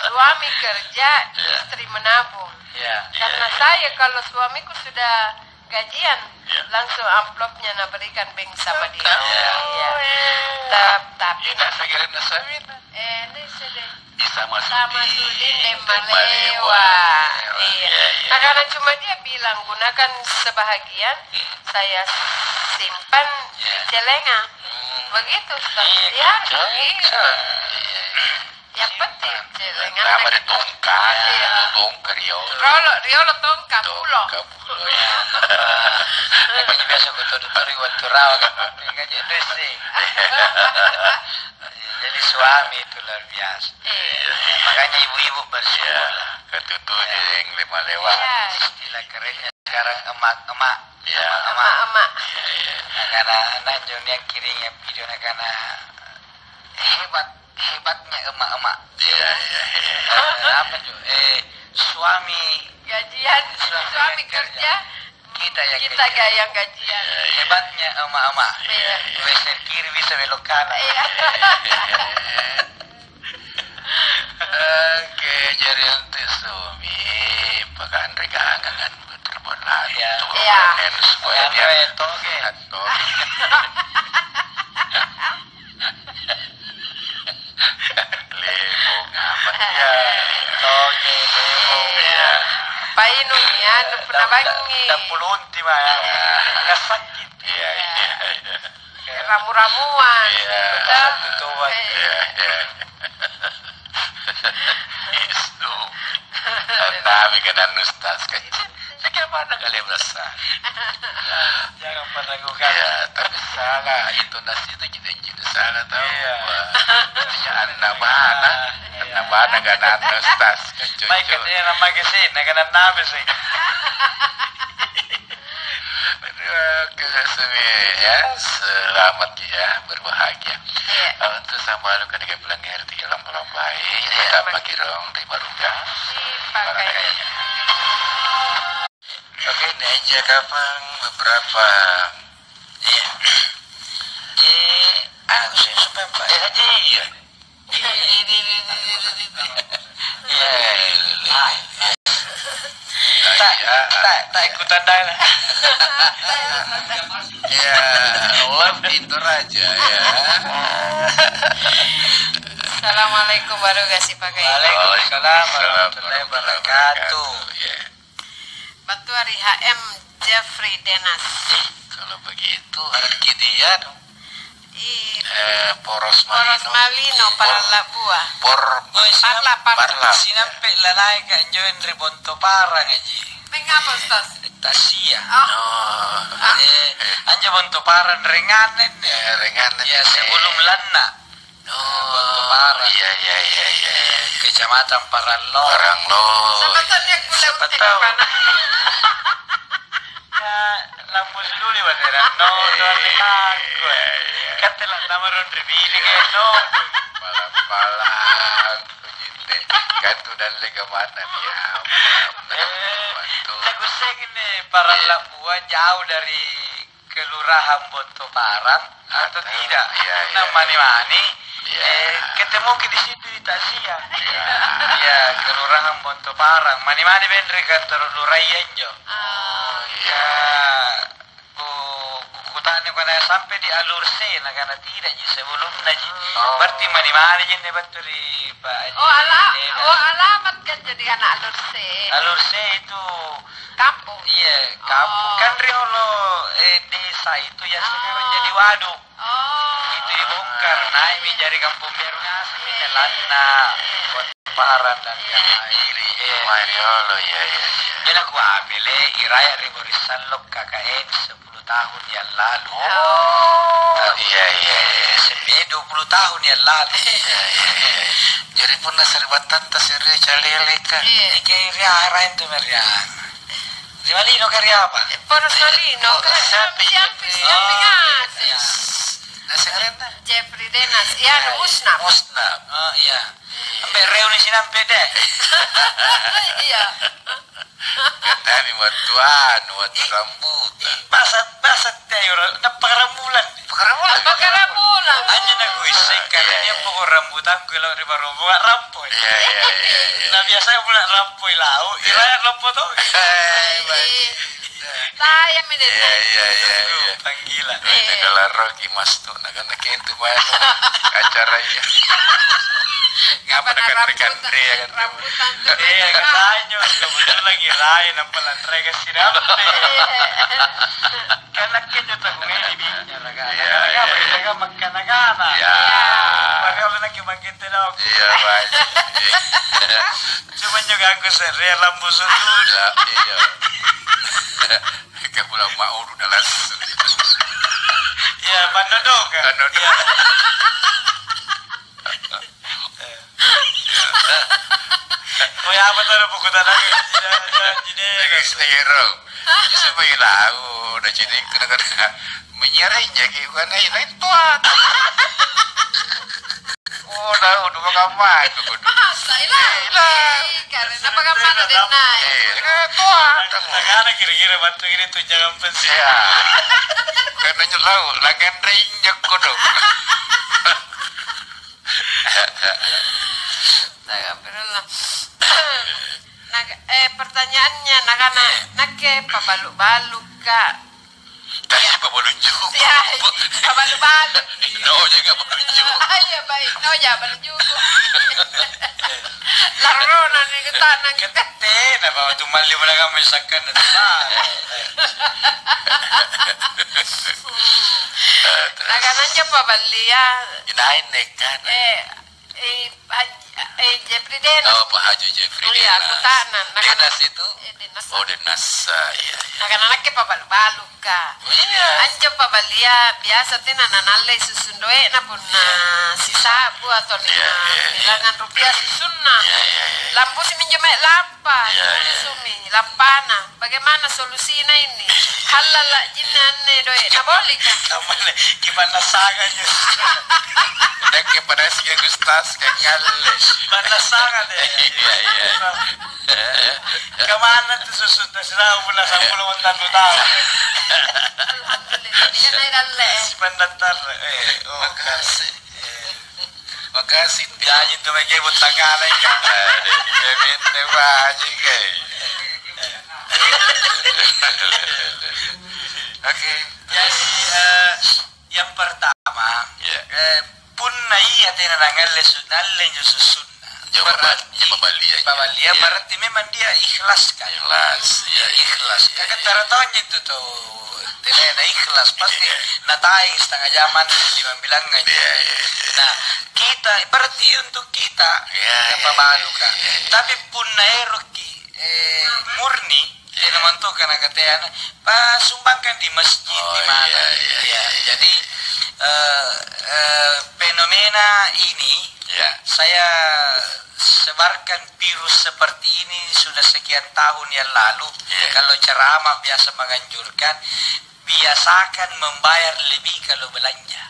Suami kerja, iya, istri menabung. Iya. Karena, iya, saya kalau suamiku sudah gajian, iya, langsung amplopnya naberikan bank sama dia. Iya. Iya. Tap-, tapi, iya, nak, saya kira nak suami, nah. Eh, ini sudah. Sama Sudin, Sudin dan Malewa. Malewa. Iya. Iya, iya. Nah, karena cuma dia bilang, "Gunakan sebahagian, hmm, saya simpan, iya, di celenga." Hmm. Begitu, Ustaz. Iya, ya, betul. Begitu. Iya. Yang penting celenga. Kenapa ditongka? Iya. Ditongka, riolo. Riolo, riolo tongka, pulo. Tongka, pulo, ya. Apa biasa kutodo-todo waktu rawa, kan? Kan jadi dressing. Iya. Jadi suami itu luar biasa. Iya. Makanya ibu-ibu bersyukur, iya, lah. Katutu, iya, yang lima lewat. Iya. Istilah kerennya sekarang emak-emak. Iya. Emak-emak. Iya, iya. Nah, karena anak Joni yang kiring yang video, nah, karena hebat, hebatnya emak-emak. Iya, iya, iya. Eh, apa, Jo? Eh, suami. Gajian, suami, suami yang kerja. Kerja. Kita yang, kita kerja, yang gajian. Iya, iya. Hebatnya emak-emak. Iya, iya. Geser kiri bisa belok kanan. Iya. Oke, jari antu suami, pakanre gangangan terbuat lagi. Iya. Tuh, iya, supaya dia, iya, toge, sehat, toge. Lemong apa? Iya. Toge, lemong, iya. Painung ya, nu punna bangngi. Dampulu unti mah, ya. Iya. Nggak sakit. Iya, iya, iya. Ramu-ramuan. Iya. Betul. Iya, iya. Itu. Nabi kan anu, Ustaz, kan. Bagaimana kalian merasa? Jangan pernah ragukan. Ya, tapi salah intonasi itu, kita jadi salah tahu. Iya. Wah, maksudnya anak bana, iya, anak bana kan anu, Ustaz, kan. Baik, cocok. Katanya nama ke sini, kan nama sih. Aduh, oke, Sumi, ya. Selamat, ya, berbahagia. Iya. Eh, untuk sampai lu ke tiga bulan R T lomba-lombai, iya, kita pakai rong di Baruga. Dipakai. Barangkali. Oke, ini aja kapang beberapa. Iya. Eh, ah, saya sumpah, Pak. Eh, Haji, iya. Iya, iya, iya, iya, iya, iya. Iya, iya, iya. Tak, tak, tak ikutan dah lah. Ya, love itu raja, ya. Assalamualaikum, baru kasih pakai. Waalaikumsalam warahmatullahi wabarakatuh. Ya. Battua ri H M Jeffrey Denas. Ih, kalau begitu, artinya dia dong. Ih, eh, poros malino. Poros malino, paralla' bua. Por-, woi, parla', parla'. Sinampe lalaeka anjoeng ri Bonto Parang, Aji. Mengapa, Ustaz? Tasia. Oh. Oh. Eh, anjo Bonto Parang renganne. Eh, renganne. Ya, sebelum lanna'. Oh, Bonto Parang. Iya, iya, iya, iya, iya. Eh, Kecamatan Parallo. Parallo. Siapa tahu. Ya, lampu seduli, Batera. No, no, iya, iya, iya. Kan telah nama ron ri bilik, eh, no. Palang-palang, kujitte. Kan tu dalle ke mana dia? Eh, lagu seng ini, Parallo, iya. Buah jauh dari Kelurahan Bonto Parang atau tidak? Iya, iya. Nah, mani-mani, iya, eh, ketemuki di situ di Tasia. Iya. Iya, Kelurahan Bonto Parang. Mani-mani benre kantor luraya injo. Oh, iya. Ya, ku, ku, kutanya kana sampai di Alur C, nakana tidak ji, sebelumna ji. Oh. Berarti mani-mani ji ne battu ri Pak Haji. Oh, ala, Dena. Oh, alamat kan jadi anak Alur C. Alur C itu Kampung? Iya, kampung. Oh. Kan riolo, eh, desa itu ya sekarang jadi waduk. Oh. Itu dibongkar, naikmi jadi kampung baru ngaseng, jalanna, Bonto Parang dan yang lain. Iya. Mai riolo, iya, iya, iya. Jadi aku ambil, eh, iraya ri Boris Sallok K K N sepuluh tahun yang lalu. Oh. Iya, iya, iya. Sebenarnya dua puluh tahun yang lalu. Iya, iya, iya. Jadi punna sari'battanta se're caleleka. Iya. Ike ria raeng tu meriang. Ri Malino ka ri apa? Eh, Poro Salino, kan siampi, siampi, siampi ngaseng. Iya. Naseng arenna? Jeffrey Denas, iya, anu, Musnaf. Musnaf. Oh, iya. Ampe reuni sinampe deh. Iya. Katami wattu anu, wattu rambutan. Ih, basa, basa teh, ora, nappa karambulan. Pakaramulang. Pakaramulang. Anjo nakuisseng, iya, karena iya, poko rambutangku lao ri barombonga rampo. Iya, iya, iya, iya. Nah, biasanya pula rampoi lau, iya, iraya rampo to. Eh, baik. Iya. Tayang mi deh. Iya, iya, iya, iya. Panggila. Iya. Nakalarroki mas tu, nakana kentu mae tu acara iya. Ngapa nakanre-kanre ya kan? Rambutan tu. Iya, kan. Kebetulan lagi lain, apa lanre kasih dapet. Iya. Kan nakke injo taungai nibicara, kan? Iya, iya. Apa kita kan makkana-kana? Iya. Padahal nakke mangkente dong. Iya, baik. Cuma juga aku seria lampu sudu. Iya, iya. Kapulang mau udah langsung. Iya, pandodoka. Pandodoka. Iya. Koi apa tau napakkutana? Janji deh. Lagi sedih, Ro. Bisa bagi lau, udah jadi kena-kena. Menyerainya gitu kan, eh, lain tuan. Oh, dah, udah makan main tuh, kudu. Masa, ilang? Eh, ilang. Ih, karena apa kan mana deh, naik? Eh, lain tuan. Tangan kira-kira bantu ini tuh, jangan pensiun. Iya. Karena nyelau, langan reinjak kudu. Astagfirullah. Nah, eh, pertanyaannya, nakana, eh, nakke pabalu-baluka. Tadi pabalu juku. Ya, pabalu-balu. No, jangan pabalu juku. Iya, baik. No, jangan pabalu juku. Larrona nih, kita nang. Kete, nah, bawa tu malli mana kamu misalkan, nah, baik. Nah, kan aja pabalia. Inain deh, kan. Eh, Eh, Haj-, eh, Jeffrey Denas. Oh, Pak Haji Jeffrey Denas. Oh, iya, aku tanang. Nah, kan Denas itu? Eh, Denas. Oh, Denas, ah, iya, iya. Nah, kan anaknya pabalu-balu, Kak. Iya. Anjo pabalia, biasa tena nanalle susun doe'na punna, iya, sisa'bu atau, iya, lima, iya, iya, bilangan rupiah susunna. Iya, iya, iya. Lampusi minjo mae lampa, iya, iya, iya, sumi, lampana. Bagaimana solusina ini? Halala jinne anne doe', nabolika? Tamane, gimana sanganya? Udah ke pada si Agustus, kayak ngalle. Gimana sangat ya? Iya, iya. Kemana tuh susun tes tahu pernah sampulo mentan lu tahu? Alhamdulillah, dia naik dalle. Si pendatar, eh, oh, makasih. Eh. Wah, Kasih dia aja tuh, pakai butang kaleng. Aduh, dia minta bajing, eh. Oke. Jadi, eh, yang pertama, ya, eh, punna ia tena nangalle su-, nalle injo sussunna. Jawab berarti, jawab balian. Balian, ya, berarti memang dia ikhlas, kan? Ikhlas, ya, ikhlas. Iya, iya. Kan tara tonji itu tuh. Tenana ikhlas, pasti, iya, nataeng setengah jaman di mambilangngang. Iya, iya, iya. Nah, kita, berarti untuk kita, iya, iya, iya, iya, iya. Tapi punna eroki, eh, murni, iya, tena mantoka nakateana, pasumbangkan di masjid, oh, di mana. Iya, iya, iya, iya. Jadi, eh, eh, fenomena ini, iya, saya sebarkan virus seperti ini sudah sekian tahun yang lalu. Iya. Kalau ceramah biasa menganjurkan, biasakan membayar lebih kalau belanja.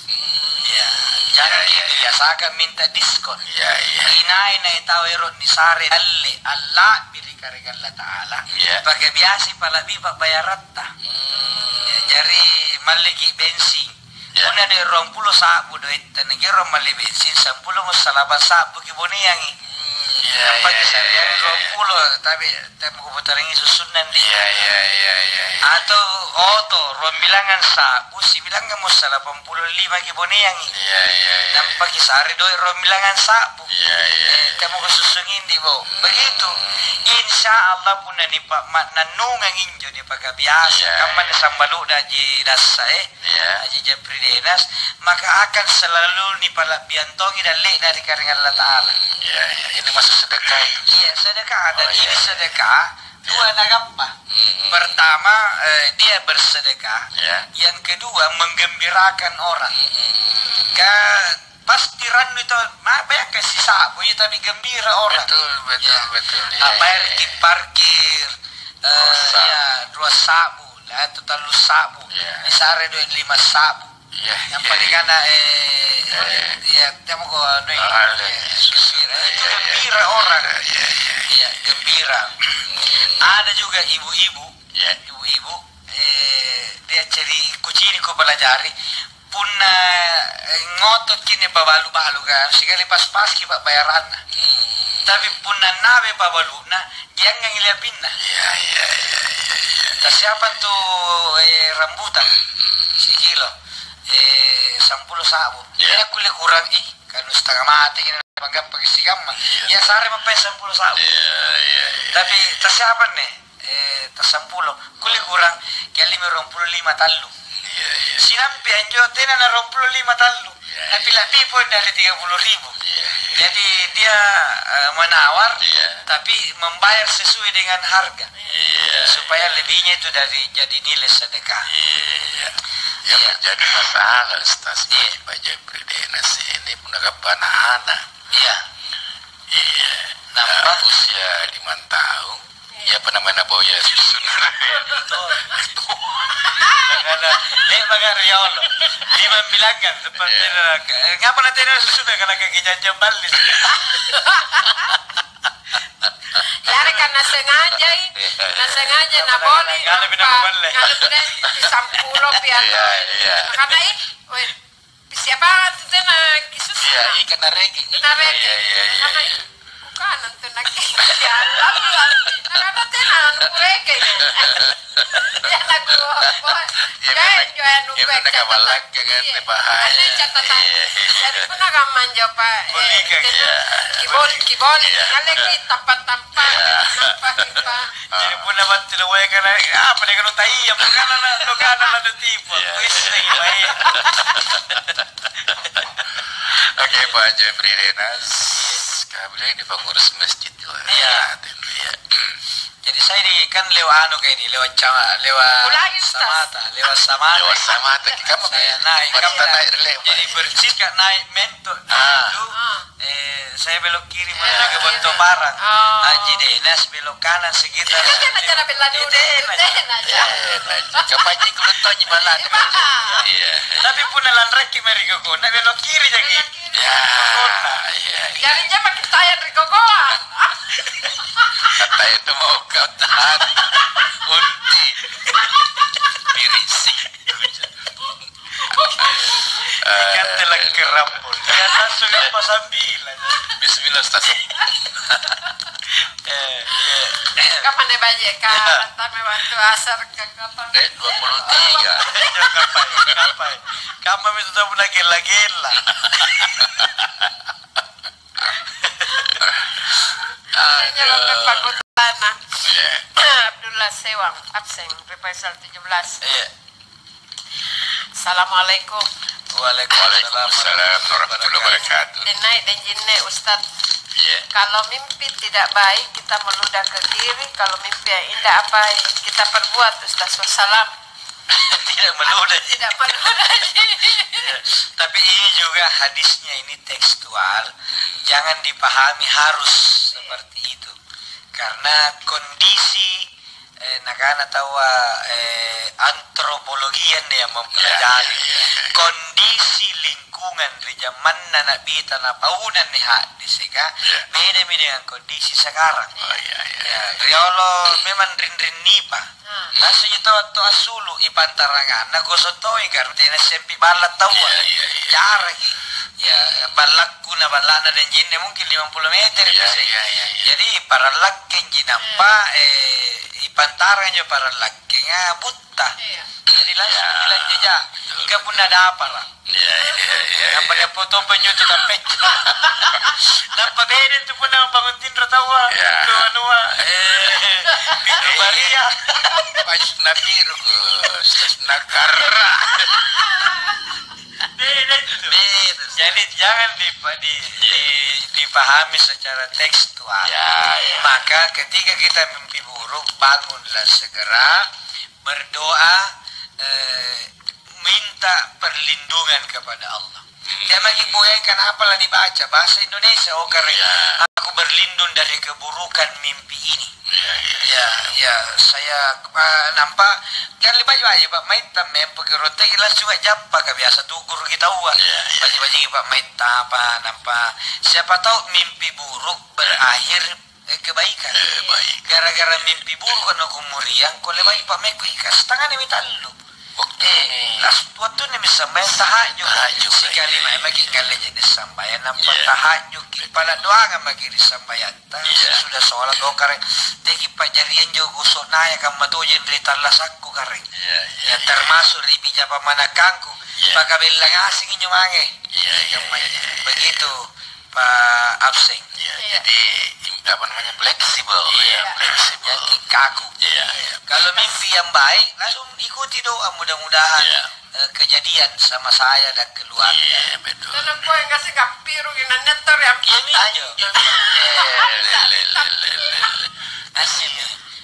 Hmm. Ya, jangan, iya, iya, dibiasakan minta diskon. Iya, iya. Inai-nai tau ero' nisare dalle alla'bi ri karaeng Allata'ala, iya, pake biasi pala'bi pa'bayaratta. Hmm. Ya, jari malleki bensin. Iya. Punna doe' ruampulo sa'bu doetta, nakero malli bensin, sampulomo salapang sa'bu kiboneangi. Hmm, iya, iya, iya, iya. Nampaki sariang ruampulo, tapi temo kuputarangi sussunna ndi. Iya, iya, iya, iya, iya. Atau oto, ruambilangngang sa'bu, sibilangngammo salapampulo lima kiboneangi. Iya, iya, iya, iya. Nampaki sare doe' ruambilangngang sa'bu. Iya, iya, iya. Eh, temo kusussungi ndi, Bo. Hmm. Begitu. Insya Allah punna nipa-, ma-, nannungang injo nipakabiasa, iya, kamma, iya, sambalu'na ji dassa, eh. Iya. Haji Japri Denas, maka akan selalu nipala'biang tongi dalle'na ri karaeng Allata'ala. Iya, iya. Ini masuk sedekah itu. Iya, sedekah. Dan, oh, iya, ini sedekah, iya, dua nagappa. Mm-mm. Pertama, eh, dia bersedekah. Iya. Yang kedua, menggembirakan orang. Mm-mm. Ka-, pasti rannu itu, ma-, bayangkan sisa'bu, iya, tapi gembira orang. Betul, betul, iya, betul. Iya, ah, bayar, iya, iya, ki parkir, eh, dua sa'bu, iya, dua sa'bu. Lah, itu tallu sa'bu. Iya. Disare doe' lima sa'bu. Iya, iya, iya. Yang paling kana, eh, iya, iya, iya, temo ko anu, ah, iya, iya, iya, gembira. Iya, itu, iya, iya, gembira orang. Iya, iya, iya. Iya, gembira. Ada juga ibu-ibu. Iya. Ibu-ibu, eh, dia ceri-, kucini' kupelajari. Punna, eh, ngotoki' nipabalu-baluka, sikali pas-paski pa'bayaranna. Hmm. Tapi punna nabe pabalu'na, jangangi liapinna. Iya, iya, iya, iya, iya. Tasiapa tu, eh, rambutan? Hmm. Sikilo, eh, sampulo sa'bu. Iya. Tena kulle kurang, ih, kanu setengah mati, ini panggappaki sikamma. Iya. Iya, sare mappai sampulo sa'bu. Iya, iya, iya. Tapi tasiapa ne? Eh, tasampulo. Kulle kurang, kiallimi ruampulo lima tallu. Iya, iya. Sinampe anjo tena na ruampulo lima tallu. Iya, iya. Napila'bi poeng dari tiga puluh ribu. Iya, iya. Jadi dia, eh, menawar, iya, tapi membayar sesuai dengan harga. Iya. Supaya lebihnya itu dari jadi nilai sedekah. Iya, iya. Yang, iya, menjadi masalah, Ustaz, iya, bagi Pak Jepri Denas ini, punna kapang anak. Iya. Iya. Nampa? Nah, usia lima tahun, iya, apa namanya, boya susu. Nakana, le'baka riolo. Lima bilangan, seperti, iya, ngapa natena susu, nakana kaki janjang balli. Yareka nasengajai, nasengajai naboli, ngalepi nampa, nampa balle. Ngalepi deh, sampulo pi atau. Iya, iya. Nakana, ih, weh, siapa tu tena kisusu? Iya, ikan nareki. Nareki. Iya, iya, iya, iya. Nakana, ih, bukan, antu naki. Ya Allah, nakana tena anu kureke. Iya, lagu apa? Iya, joe, memang, joe, anu, iya, memang, catatan. Kabalak, ya kan, iya, bahaya. Ada catatan. Iya, iya. Jadi, punna kammanjo, Pak, eh, boleh, Kak, iya. Kibol-, kiboli, iya, kale ki tampa-tampa, iya, nampa, nampa. Jadi, punna battu na wae kana, apa deh, kalau tai, ya, bukan, lo, lo kana, lo, lo, tipu. Iya. Wis, lagi baik. Oke, Pak Jeffrey Renas, kau boleh di pengurus masjid, tuh. Iya. Tentu, ya. Jadi saya ini kan lewat anu kayak ini, lewat cama-, lewat Samata, lewat Samata. Lewat Samata, kita mah saya naik, kan naik relay, jadi bersikat naik mentok, ah, itu, eh, saya belok kiri menuju ke Bonto Parang. Oh. Haji Denas belok kanan sekitar. Itu kan acara bela dulu. Itu enak. Itu enak aja. Kapan jadi kulit tonji malah. Iya. Tapi punna lanreki mari koko, nak belok kiri jadi. Ya, iya, iya. Jari jama kita yang ri kokoa. Kata itu mau kau tahan. Unti. Pirisi. Ikatte lakkerang pole. Ya, langsung apa sambilan. Bismillah, Ustaz. Eh, iya. Kapan nih baje ka? Iya. Antara waktu asar ke kapan? Eh, dua puluh tiga. Iya, kapan, kapan? Kapan itu tahu nak gela-gela? Iya, iya, Bapak Kutana. Iya. Abdullah Sewang, absen, Repaisal tujuh belas. Iya. Assalamualaikum. Waalaikumsalam warahmatullahi wabarakatuh. Denai denjinne, Ustaz. Iya. Kalau mimpi tidak baik, kita meludah ke kiri. Kalau mimpi yang indah apa kita perbuat, Ustaz? Wassalam. Tidak meludah. Tidak meludah. Iya. Tapi ini juga hadisnya ini tekstual. Jangan dipahami harus seperti itu. Karena kondisi, eh, nakana taua, eh, antropologi anne yang mempelajari kondisi lingkungan ri jamanna Na'bita napaunanni haddeseka, bedami dengan kondisi sekarang. Oh, iya, iya. Ya, riolo memang rinring nipa. Langsung itu to assulu i pantaranganna gosok toi, karena tena sempi balla taua. Iya, iya, iya. Jaraki. Ya, ballakku na ballana denjinne mungkin lima puluh meter. Iya, iya, iya, iya. Jadi, parallakkenji nampa, eh, i pantarang injo parallakkenga butta. Iya. Jadi, langsung bilang jeja. Betul. Engka punna dapara. Iya, iya, iya, iya. Nampa dia foto penyu tu tampecca. Nampa beda tu punna bangun tinro taua. Iya. Tu anua. Eh, pintu baria. Pas nabiru, Gus. Nagarra. Beda itu. Beda. Jadi jangan dipa-, di, di, dipahami secara tekstual. Ya, ya. Maka ketika kita mimpi buruk, bangunlah segera, berdoa, eh, minta perlindungan kepada Allah. Dia maki boyang kenapa lah dibaca bahasa Indonesia, oh kare. Iya. Aku berlindung dari keburukan mimpi ini. Iya, iya, iya. Ya, ya, saya, eh, nampa, kan lebih baik, Pak, maitta mempo ke rote langsung aja apa, biasa tukur kita uang. Iya, iya. Baca-baca, Pak, maitta apa, nampa. Siapa tahu mimpi buruk berakhir eh, kebaikan. Eh, baik. Gara-gara mimpi buruk na kumuriang, ko lebai pameko ikas, tangani mi tallu. Waktu eh, ini. Las-, wattunna mi sambayang tahajud. Tahajud, sikali iya, mai iya. Maki ngalle jenis sambayang, nampa iya. Tahajud ki pala doangan maki ri sambayang. Ta, iya. Sudah sholat, oh, kareng, teki pajarian jo gosok naya kamma tojeng ri tallasakku kareng. Iya, iya, ya, iya. Termasuk ri bija pamanakangku, iya. Pakabella ngaseng injo mange. Iya, iya, iya, iya. Begitu. Pak Abseng. Iya, iya. Jadi, im-, apa namanya, fleksibel, iya. Ya, fleksibel. Jadi kaku. Iya, iya. Kalau mimpi yang baik, langsung ikuti doa, mudah-mudahan, iya. Eh, kejadian sama saya dan keluarga. Iya, betul. Tenang, kau yang kasih kapiru, yang nanya tor, yang iya, ayo. Iya, iya, iya, iya, iya. Asik.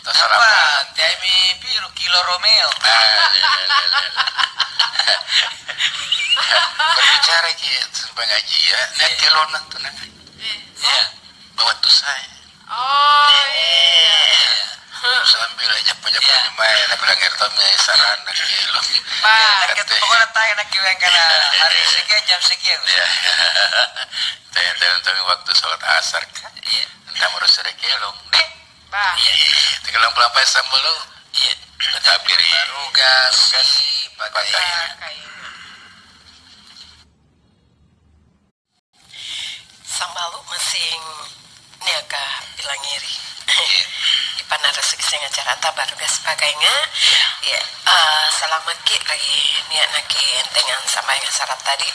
Terserah apa? Banget. Tiap mi piru kilo Romeo. Ah, iya, iya, iya, iya. Berbicara ki, sumpah ngaji ya. Iya. Lihat kelona tuh, nah. Iya. Bawa tuh saya. Oh, iya. Iya. Sambil aja pajak-pajak iya. Main, aku bilang, "Ngerti, mi, sarana kelong." Pak. Iya, ngerti. Pokoknya tanya nak kiweng kana hari sekian, jam sekian. Iya. Tanya-tanya tentang waktu sholat asar kan? Iya. Entah mau sore kelong. Bah. Iya, iya. Tiga puluh empat sambalo. Iya. Tapi ri baru gas, gas pakai. Pakai. Sambalu masing niaka pilangiri. Iya. Ipanara sukiseng acarata baru gas pakainga. Iya. Iya. Eh, salamaki lagi niat naki entengan sambahyang syarat tadi.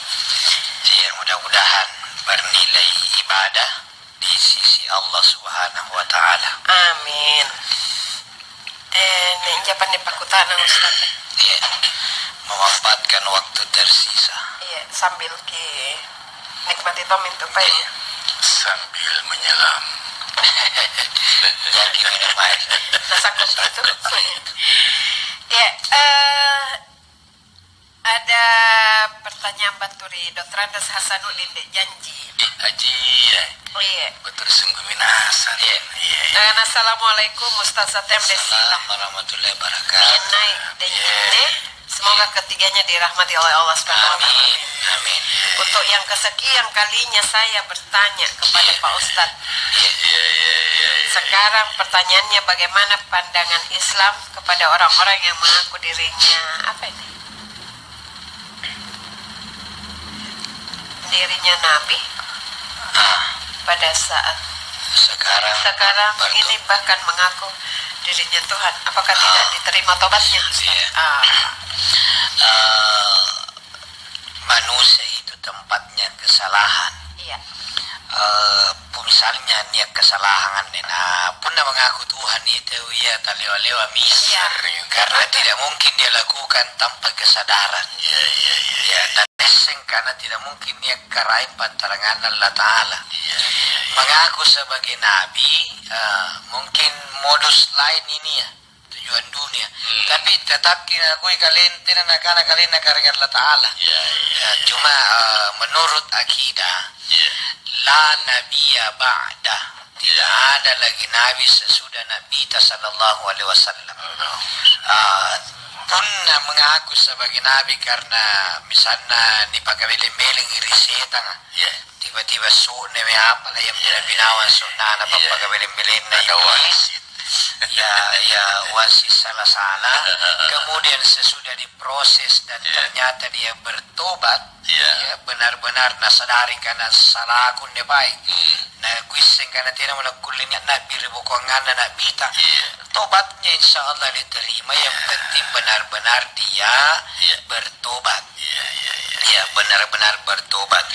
Iya, mudah-mudahan bernilai ibadah di sisi Allah Subhanahu wa Ta'ala. Amin. Eh, nih, injo panne pakkutana, Ustaz. Iya. Memanfaatkan waktu tersisa. Iya, sambil ki nikmati tommi intu, Pak. Iya. Sambil menyelam. Jadi minum air. Nasakut itu. Iya, eh, Ada pertanyaan battu ri Dokter Andes Hasanuddin, dek janji. Eh, Haji, ya. Oh, iya. Betul sungguh minasa. Iya. Iya, iya. Eh, assalamualaikum, Ustazah Tembe Sila. Assalamualaikum warahmatullahi wabarakatuh. Iya, naik, dek iya. Semoga iya. Ketiganya dirahmati oleh Allah Subhanahu wa Ta'ala. Amin. Amin. Untuk yang kesekian kalinya saya bertanya kepada iya. Pak Ustadz. Iya, iya, iya, iya, iya. Sekarang pertanyaannya, bagaimana pandangan Islam kepada orang-orang yang mengaku dirinya, apa ini? dirinya Nabi, ah, pada saat sekarang, sekarang ini bahkan mengaku dirinya Tuhan. Apakah tidak, ah, diterima tobatnya? Iya. Ah. Eh, manusia itu tempatnya kesalahan. Iya. Eh, misalnya nia' kesalahan anne, nah, punna mengaku Tuhan itu, ia talewa-lewa mi. Iya. Karena tidak mungkin dia lakukan tanpa kesadaran. Iya, iya, iya, iya. Ya, dan Seng karena tidak mungkin nia' Karaeng pantaranganna Allata'ala. Iya, iya, iya. Mengaku sebagai nabi, eh, mungkin modus lain ini ya, tujuan dunia. Hmm. Tapi tetap kinakui kalen-, tena nakana kalenna Karaeng Allata'ala. Iya, iya, iya. Ya, cuma, eh, menurut akidah, iya, la nabiyya ba'da. Tidak ada lagi nabi sesudah Nabita sallallahu alaihi wasallam. Ah, punna mengaku sebagai nabi karena misalna nipakabeleng-belengi ri setanga, iya, tiba-tiba su'ne me apa lah yang, iya, binawa su'nana, iya, pappakabeleng-belenna ada itu. Wangsit. Ya, ya, wangsit sala-sala. Kemudian sesudah diproses dan, iya, ternyata dia bertobat, iya, ya, benar-benar nasadari karena salahku anne baik. Hmm. Nakuisseng kana tena nakkulle nia' na'bi ri bokoanganna na'bita. Iya. Tobatnya insya Allah diterima, yang, iya, penting benar-benar dia, iya, bertobat. Iya, iya, iya. Ya, benar-benar bertobat.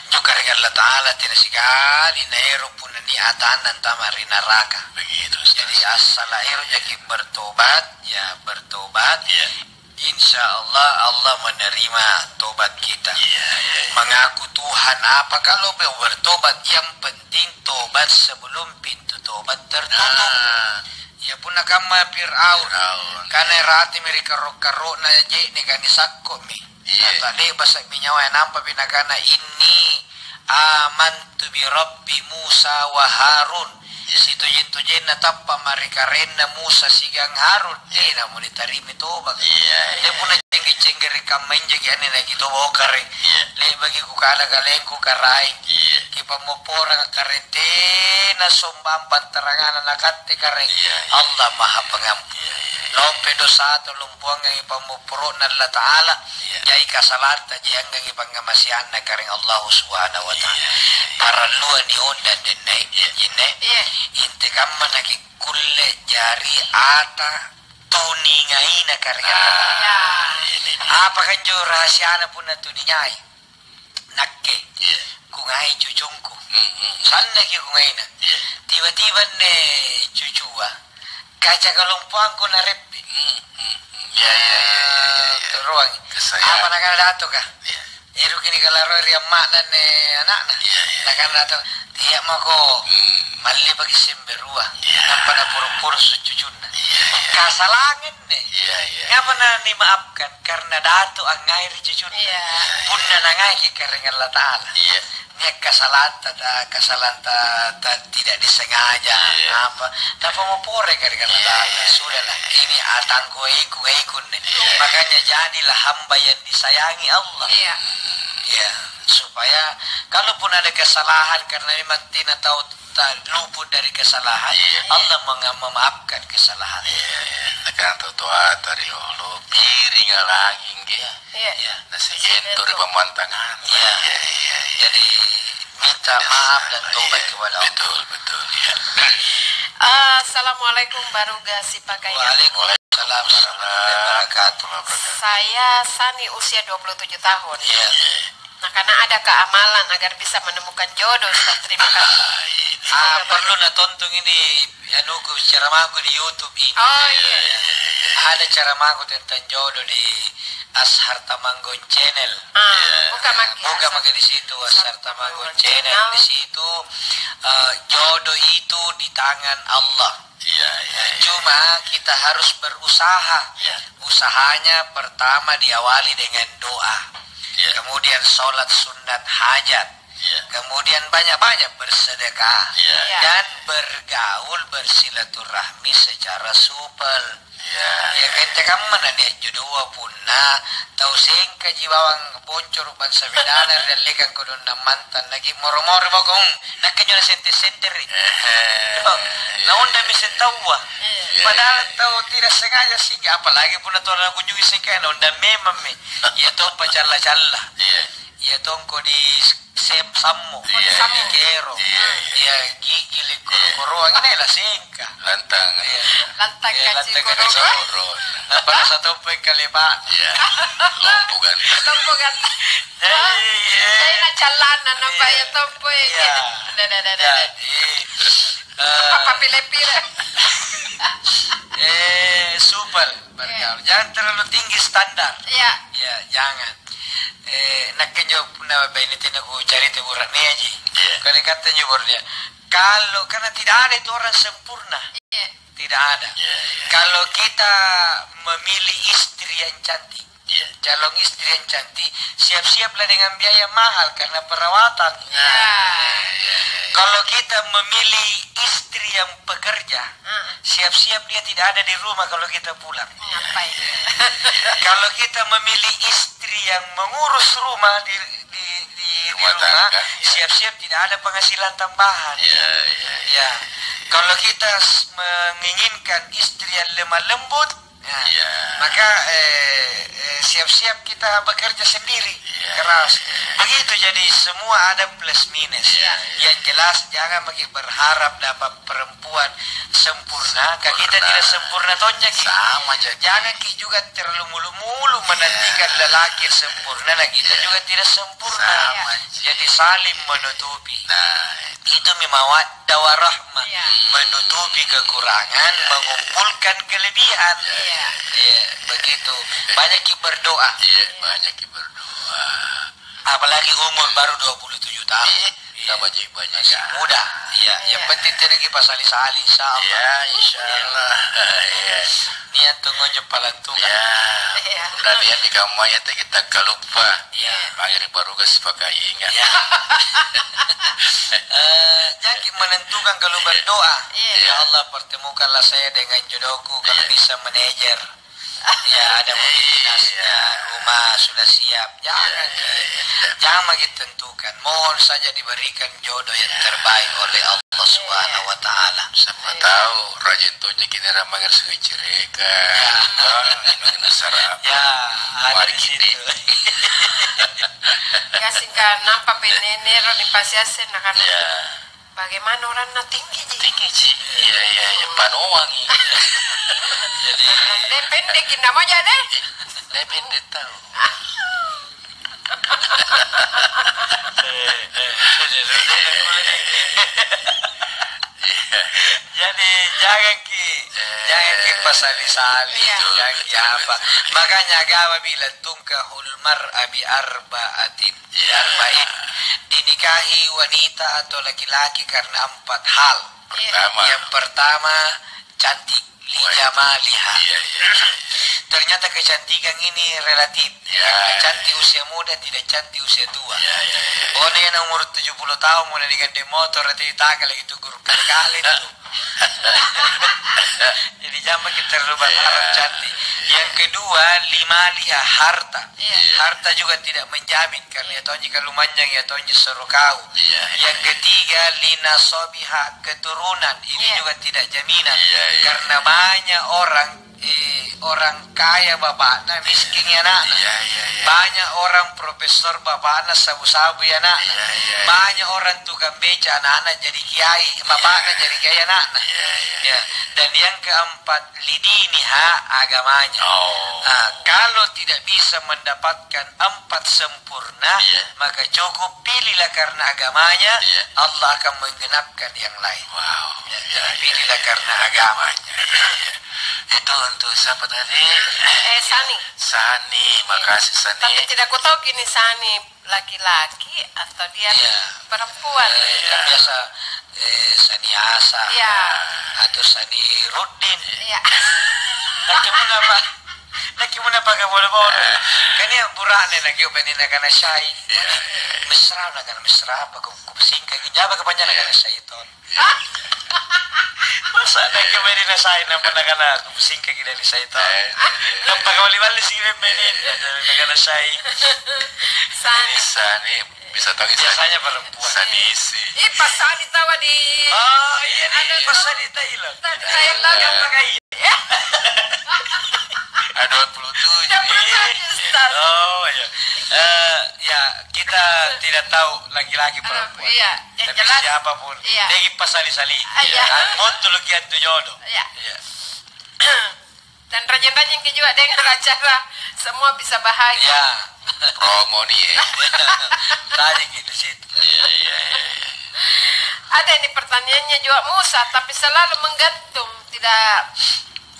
Jokka ri Allah Ta'ala tena sikali naero punna nia' atanna antama ri naraka. Begitu, Ustaz. Jadi, asal ero jaki bertobat, ya bertobat. Iya. Insya Allah, Allah menerima tobat kita. Iya, iya, iya. Mengaku Tuhan apa, kalau mau bertobat, yang penting tobat sebelum pintu tobat tertutup. Nah. Ya, punna kamma Fir'aun. Fir'aun. Karena ratimi ri karro-karrona je'neka nisakko'mi. Iya. Kata le'basa'mi nyawa, nampami nakana, "Inni amantu bi Rabbi Musa wa Harun." Iya. Sitojeng-tojenna tappa' mae ri Karaenna Musa siagang Harun. Iya. Tenamo nitarimai tobanga. Iya, iya. Punna cengge-cengge ri kamma injoki anne nakitoba okare. Iya. Le'baki kukana kalengku, Karaeng. Iya. Kipammopporang Karaeng, tena sombang pantaranganna nakatte Karaeng. Iya, iya. Allah Maha Pengampun. Iya, iya, iya. Lompe dosata, lompoangangi pammopporo'na Allata'ala. Iya. Jai kasalatta, jaiangangi pangngamaseanna Karaeng Allahu Subhanahu wa Ta'ala. Iya, iya, iya. Parallua niondang denne, iya, jinne. Iya. Inte kamma nakikkulle jari ata tuningaina Karaeng Allata'ala. Ah, iya, iya, iya. Apa kanjo rahasiana punna tuningai? Nakke, iya, kungai cucungku. Mm, mm, mm. Sannaki kungaina. Iya. Tiba-tiba anne cucua, kaca kalompoangku nareppe'. Mm, mm, mm. Iya, iya, iya, iya, iya, iya. Turuangi. Kesayang. Apa nakana datoka? Iya. Eroki nikalaroi ri amma'na anne ana'na. Iya, iya. Nakana dato, "Tea' mako, mm, malli paki semberua." Iya. Nampa naporo'-poro' succucunna. Iya, iya. Kasalanganne. Iya, iya. Ngapa na-, nimaafkan? Karena datu angngai ri cucunna. Iya. Punna nangaiki Karaeng Allata'ala. Iya. Nia' kasalatta, ta-, kasalatta, ta-, tidak disengaja, iya, apa. Napammopore Karaeng Allata'ala. Iya, iya. Sudahlah, ini atangku, aiku, aikunne. Iya. Makanya jadilah hamba yang disayangi Allah. Iya. Ya, supaya kalaupun ada kesalahan karena memang tena tau ta-, luput dari kesalahan, iya, Allah menga-, memaafkan kesalahan. Iya, iya. Nakana tau toata riolo, "Piringa lagi, nggih." Iya. Iya. Nasegento ri pammantangan. Iya. Iya, iya, iya. Jadi, minta maaf dan tobat kepada Allah. Iya, betul, betul, iya. Assalamualaikum, Baruga Sipakaian. Waalaikumsalam warahmatullahi wabarakatuh. Saya Sani, usia dua puluh tujuh tahun. Iya. Iya. Nah, karena ada keamalan agar bisa menemukan jodoh, Ustaz. Terima kasih. Ah, ini. Ah, perlu natontong ini, anuku, ceramahku di YouTube ini. Oh, iya. Ada ceramahku tentang jodoh di Ashar Tamanggon Channel. Ah, iya, buka maki, buka maki di situ, Ashar Tamanggon Channel. Di situ, eh, jodoh itu di tangan Allah. Iya, iya, iya. Cuma kita harus berusaha. Iya. Usahanya pertama diawali dengan doa. Iya. Kemudian sholat sunat hajat. Iya. Kemudian banyak-banyak bersedekah. Iya. Iya. Dan bergaul, bersilaturahmi secara supel. Iya, iya. Ya, kente kamma na nia' jodoa punna tau sengkaji bawang boncoro' bangsa bedana ri dallekang kodong nammantang, naki moro-moro bokong, nakke njo nasente-senteri. Ehe. Oh, iya, naondammi seng taua. Iya, iya. Padahal tau tidak sengaja singka, apalagi punna tau nakunjungi singka, naondang memammi. Iya to pacalla-calla. Iya. Iya tongko di Sem-, sammo, iya, iya, kero, iya, iya, gigili, iya, koro-koroang, ini la sengka. Lantang. Iya. Lantang, iya, kaci lantang koro. Kaci koro. Pada satu poin kali, Pak. Iya. Lompo kan. Lompo kan. Jadi, iya. Saya nak calana, nampak, iya, ya, tompo, ya, iya, gitu. Dah, dah, dah, dah, dah. Jadi, eh, apa pile-pile? Eh, supel. Bergaul. Iya. Jangan terlalu tinggi standar. Iya. Ya, jangan. Eh, nakke injo punna baine tena kucarita bura'neaji. Iya. Kali kata injo baru dia. Kalau, karena tidak ada itu orang sempurna. Iya. Tidak ada. Iya, iya. Kalau kita memilih istri yang cantik, iya, calon istri yang cantik, siap-siaplah dengan biaya mahal karena perawatan. Nah, iya, iya, iya. Kalau kita memilih istri yang pekerja, ah, siap-siap dia tidak ada di rumah kalau kita pulang. Ngapain? Kalau kita memilih istri yang mengurus rumah di, di, di, di rumah rumah, tangga, iya, siap-siap tidak ada penghasilan tambahan. Iya, iya, iya. Ya. Kalau kita s-, menginginkan istri yang lemah lembut, ya, iya, maka, eh, eh, siap-siap kita bekerja sendiri, iya, keras. Iya, iya. Begitu, jadi semua ada plus minus. Iya, iya. Yang jelas, jangan lagi berharap dapat perempuan sempurna, ka kita, sempurna, tidak sempurna tonjaki. Sama jaki. Jangan ki juga terlalu mulu-mulu, iya, menantikan lelaki sempurna, nah kita, iya, juga tidak sempurna. Sama, iya, jadi saling menutupi. Nah, itu. Itu mi mawaddah warahmah, iya, menutupi kekurangan, iya, iya, mengumpulkan kelebihan. Iya. Iya, begitu. Iya. Banyak ki berdoa. Iya, banyak ki berdoa. Apalagi umur baru dua puluh tujuh tahun. Iya. Iya. Tambah banyak. Masih muda. Iya, iya, yang penting tena ki pasali-sali, insya Allah. Iya, insya Allah. Iya. Niat tu ngonjo palantukan. Iya. Iya. Udah niat di kammaya teki takkaluppa. Iya. Mangiri baruga sipaka ingat. Iya. Eh, jaki menentukan kalau berdoa. Iya. Ya Allah, pertemukanlah saya dengan jodohku, kalau, iya, bisa manajer. Ya, ada mungkin dinasnya, iya, rumah sudah siap. Jangan, iya, iya, iya, tidak, jangan lagi tentukan. Mohon saja diberikan jodoh yang, iya, terbaik oleh Allah, iya, Subhanahu wa Ta'ala. Siapa, iya, tahu rajin tojeng kini ramai sekecil cereka. Ya. Bang, ini kena sarap. Ya, ada. Mari di kita situ. Ya, singkat nampa penenero ni pasiasen nakana. Ya. Bagaimana orangna tinggi ji? Tinggi ji. Iya, iya, iya. Panoangi. Jadi, deh pendek, indah mau jadi. Deh pendek tahu. Eh, eh, eh, eh. Iya. Jadi, jangan ki, eh, jangan ki pasali-sali, iya, jangan ki apa. Makanya agama bilang, "Tunkahul mar'a bi arba'atin." Iya. Arba'in. Dinikahi wanita atau laki-laki karena empat hal. Iya. Pertama. Yang pertama, cantik, li jamaliha. Iya, iya, iya. Ternyata kecantikan ini relatif. Iya. Cantik usia muda, tidak cantik usia tua. Iya, iya, iya. Pokoknya yang umur tujuh puluh tahun mulai digandeng motor, nanti ditangkal lagi tuh guru kali itu. Jadi, jangan kita terlalu berharap, iya, cantik. Yang kedua, li maliha, harta. Iya. Harta juga tidak menjamin, karena iya, tonji kalau manjang, iya, tonji suruh kau. Iya, iya. Yang ketiga, li nasabiha, keturunan. Ini, iya, juga tidak jaminan. Iya, iya. Karena banyak orang, eh, orang kaya bapakna, miskin ya anakna. Iya, iya, iya. Banyak orang profesor bapakna, sabu-sabu ya anakna. Iya, iya, iya. Banyak orang tukang beca, anakna jadi kiai, bapakna, iya, jadi kiai anakna. Iya, iya. Ya. Dan yang keempat, lidiniha, agamanya. Oh. Ah, kalau tidak bisa mendapatkan empat sempurna, iya, maka cukup pilihlah karena agamanya, iya, Allah akan menggenapkan yang lain. Wow. Ya, iya, iya, pilihlah, iya, karena agamanya. Iya. Itu untuk siapa tadi? Eh, Sani. Sani, makasih, Sani. Tapi tidak kutahu gini, Sani laki-laki atau dia, iya, perempuan. Eh, iya, biasa, eh, Sani Asa, iya, atau Sani Ruddin. Iya. Laki muna apa? Laki muna apa, gak boleh-boleh. Kan iya burane lagi, ubeni nakana syai. Iya, iya, iya. Mesra, nakana mesra apa? Ku, ku singkat. Jawab kepanjang, iya, nakana syaiton. Masa nakke mae dinasai nampa nakana, "Kupusingkaki dari syaitan." Eh, iya, iya. Nampa kawali-wali sih, iya, iya, iya, iya, nakana sai. Sani. Sani, bisa tahu Sani. Biasanya perempuan. Sanisi. Ih, pas Sani tawa di, oh, iya, anu, di, pas Sani Thailand. Thailand. Iya. Yang pakai. Ah, dua puluh tujuh. Dua puluh tujuh, iya. Oh, iya. Eh, ya, kita tidak tahu laki-laki, aduh, perempuan. Iya, yang tapi jelas, siapapun, iya, deki pasali-sali. Ah, iya. Anggotoloki antu jodoh. Iya. Iya. Dan rajin-rajin ki juga dengan acara, semua bisa bahagia. Ya. Promo nih, ya. Tadi gitu sih. Iya, iya, iya, iya. Ada ini pertanyaannya juga, Musa, tapi selalu menggantung, tidak.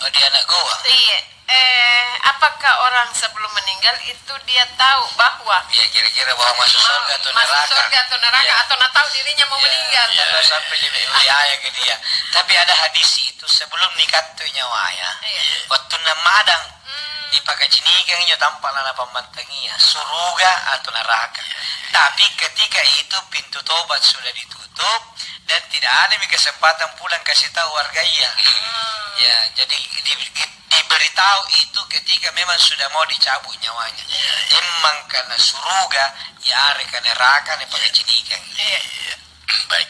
Oh, dia anak gua. Iya. Eh, apakah orang sebelum meninggal itu dia tahu bahwa, ya, kira-kira bahwa masuk surga atau neraka? Masuk surga atau neraka, ya, atau na tahu dirinya mau, ya, meninggal? Ya. Jangan sampai jadi wiaya ke dia. Tapi ada hadis itu, sebelum nikattu nyawaya, iya, wattunna madang, hmm, dipakacinikang injo tampa' lanapammantang ia, suruga atau neraka. Iya, iya. Tapi ketika itu pintu tobat sudah ditutup dan tidak ada mi kesempatan pulang kasih tahu warga ia. Hmm. Ya, jadi di, di, diberitahu itu ketika memang sudah mau dicabut nyawanya. Iya, iya. Emang karena suruga, ya, yareka neraka, iya, nepakacinikang. Iya. Iya. Baik,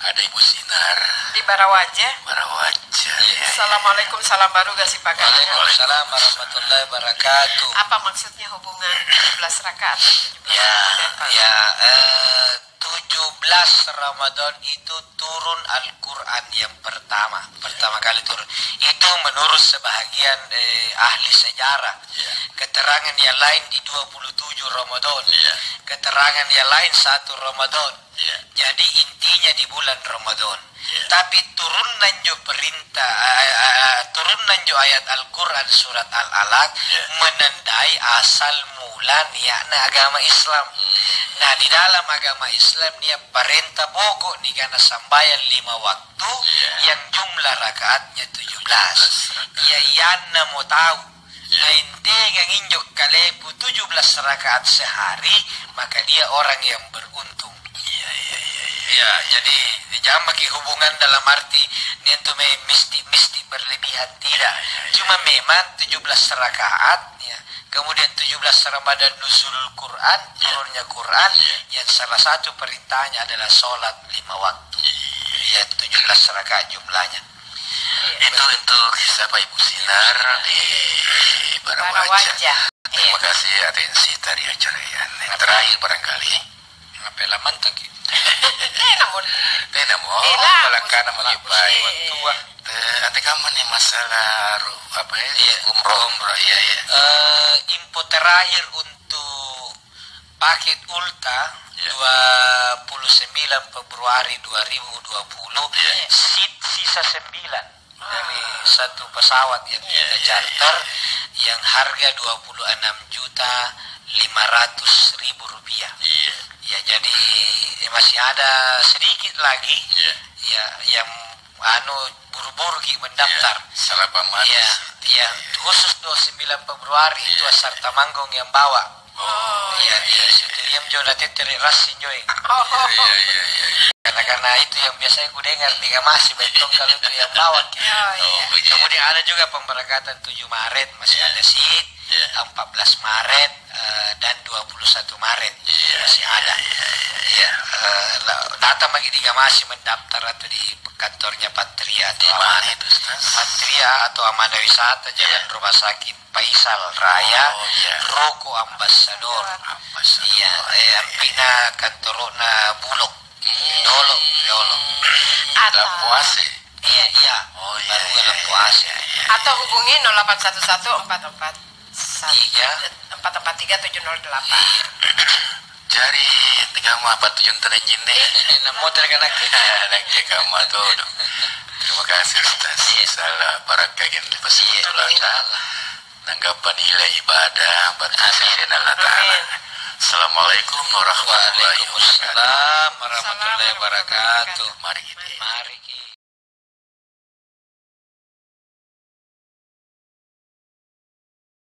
ada Ibu Sinar. Di Barawaja. Barawaja, ya, ya. Assalamualaikum, salam baru gak sih, Pak Ganda? Waalaikumsalam warahmatullahi wabarakatuh. Apa maksudnya hubungan tujuh belas rakaat dan tujuh belas, ya, ramadan, Pak? Ya, eh, tujuh belas Ramadan itu turun Al-Quran yang pertama, pertama kali turun. Itu menurut sebahagian, eh, ahli sejarah. Ya. Keterangan yang lain di dua puluh tujuh Ramadan. Ya. Keterangan yang lain satu Ramadan. Iya. Jadi intinya di bulan Ramadan. Iya. Tapi turunna injo perintah, eh, eh, turunna injo ayat Al-Quran surat Al-Alaq, iya, menandai asal mula nia'na agama Islam. Hmm. Nah, di dalam agama Islam nia' parenta poko' nikana sambayang lima waktu, iya, yang jumlah rakaatnya tujuh belas. Tujuh belas rakaat. Iya, iyanna mo tau. Iya. Naentegang injo kalepu tujuh belas rakaat sehari, maka dia orang yang beruntung. Iya, iya, iya, iya. Ya, jadi dijammaki hubungan dalam arti nia' intu mae mistik-mistik berlebihan, tidak. Iya, iya, iya. Cuma memang tujuh belas rakaat, ya. Kemudian tujuh belas Ramadan nuzulul Quran, iya, turunnya Quran, iya, yang salah satu perintahnya adalah sholat lima waktu. Iya. Ya, tujuh belas rakaat jumlahnya. Itu untuk siapa, Ibu Sinar di Barawaja. Barawaja. Terima kasih atensi tadi acara ini. Yang terakhir barangkali. Ngapain lama tuh, Ki? Tena mo. Tena mo. Tena mo. Balakana mo, Ki, pai. Iya. Tua. Eh, ante kamma nih masalah ru-, apa ya? Iya. Umroh, umroh, iya, iya. Eh, info terakhir untuk paket Ulta, iya, dua puluh sembilan Februari dua ribu dua puluh, iya, seat sisa sembilan dari satu pesawat yang, iya, kita, iya, charter, iya, yang harga dua puluh enam juta lima ratus ribu rupiah. Iya. Ya, jadi, ya, masih ada sedikit lagi, iya, ya, yang anu, buru-buru ki mendaftar. Iya, salah paham. Iya, iya. Iya. Khusus dua puluh sembilan Februari itu, iya, Asar Tamanggong yang bawa. Oh, iya, iya, iya, iya. Situ diam jo, na tettere rassing jo, eh. Oh. Iya, iya, iya, iya. Karena, karena itu yang biasanya ku dengar di Kamasi, betul kalau itu yang bawa. Iya, iya. Oh, begitu. Kemudian ada juga pemberangkatan tujuh Maret, masih, iya, ada seat. Iya. Empat belas Maret, eh, dan dua puluh satu Maret, iya, masih ada. Iya, iya, iya. Iya, eh, la-, datang lagi di Kamasi mendaftar atau di kantornya Patria atau, di mana Amanat itu, Ustaz? Patria atau Amanah Wisata, Jalan, iya, Rumah Sakit Faisal Raya, oh, iya, Ruko Ambasador. Ambasador. Iya, eh, iya, iya, ampina kantoro'na Bulog. Hmm. Dolo, Dolo. Atau Lampuase. Iya, iya. Oh, iya, baru, iya, Lampuase. Iya, iya. Atau hubungi nol delapan satu satu empat empat satu, tiga, empat empat tiga tujuh nol delapan. Iya. Jari, tiga mah apa tujuan terenjin deh. Eh, namo terkena kita. Lagi kamu tuh. Terima kasih, Ustaz. Iya. Salah barakah yang dipasang, iya, betul, iya, Allah. Nanggapang nilai ibadah, batu, amin, sisi Allah Ta'ala. Amin. Assalamualaikum warahmatullahi wabarakatuh. Waalaikumsalam warahmatullahi wabarakatuh. Mari kita. Mari kita.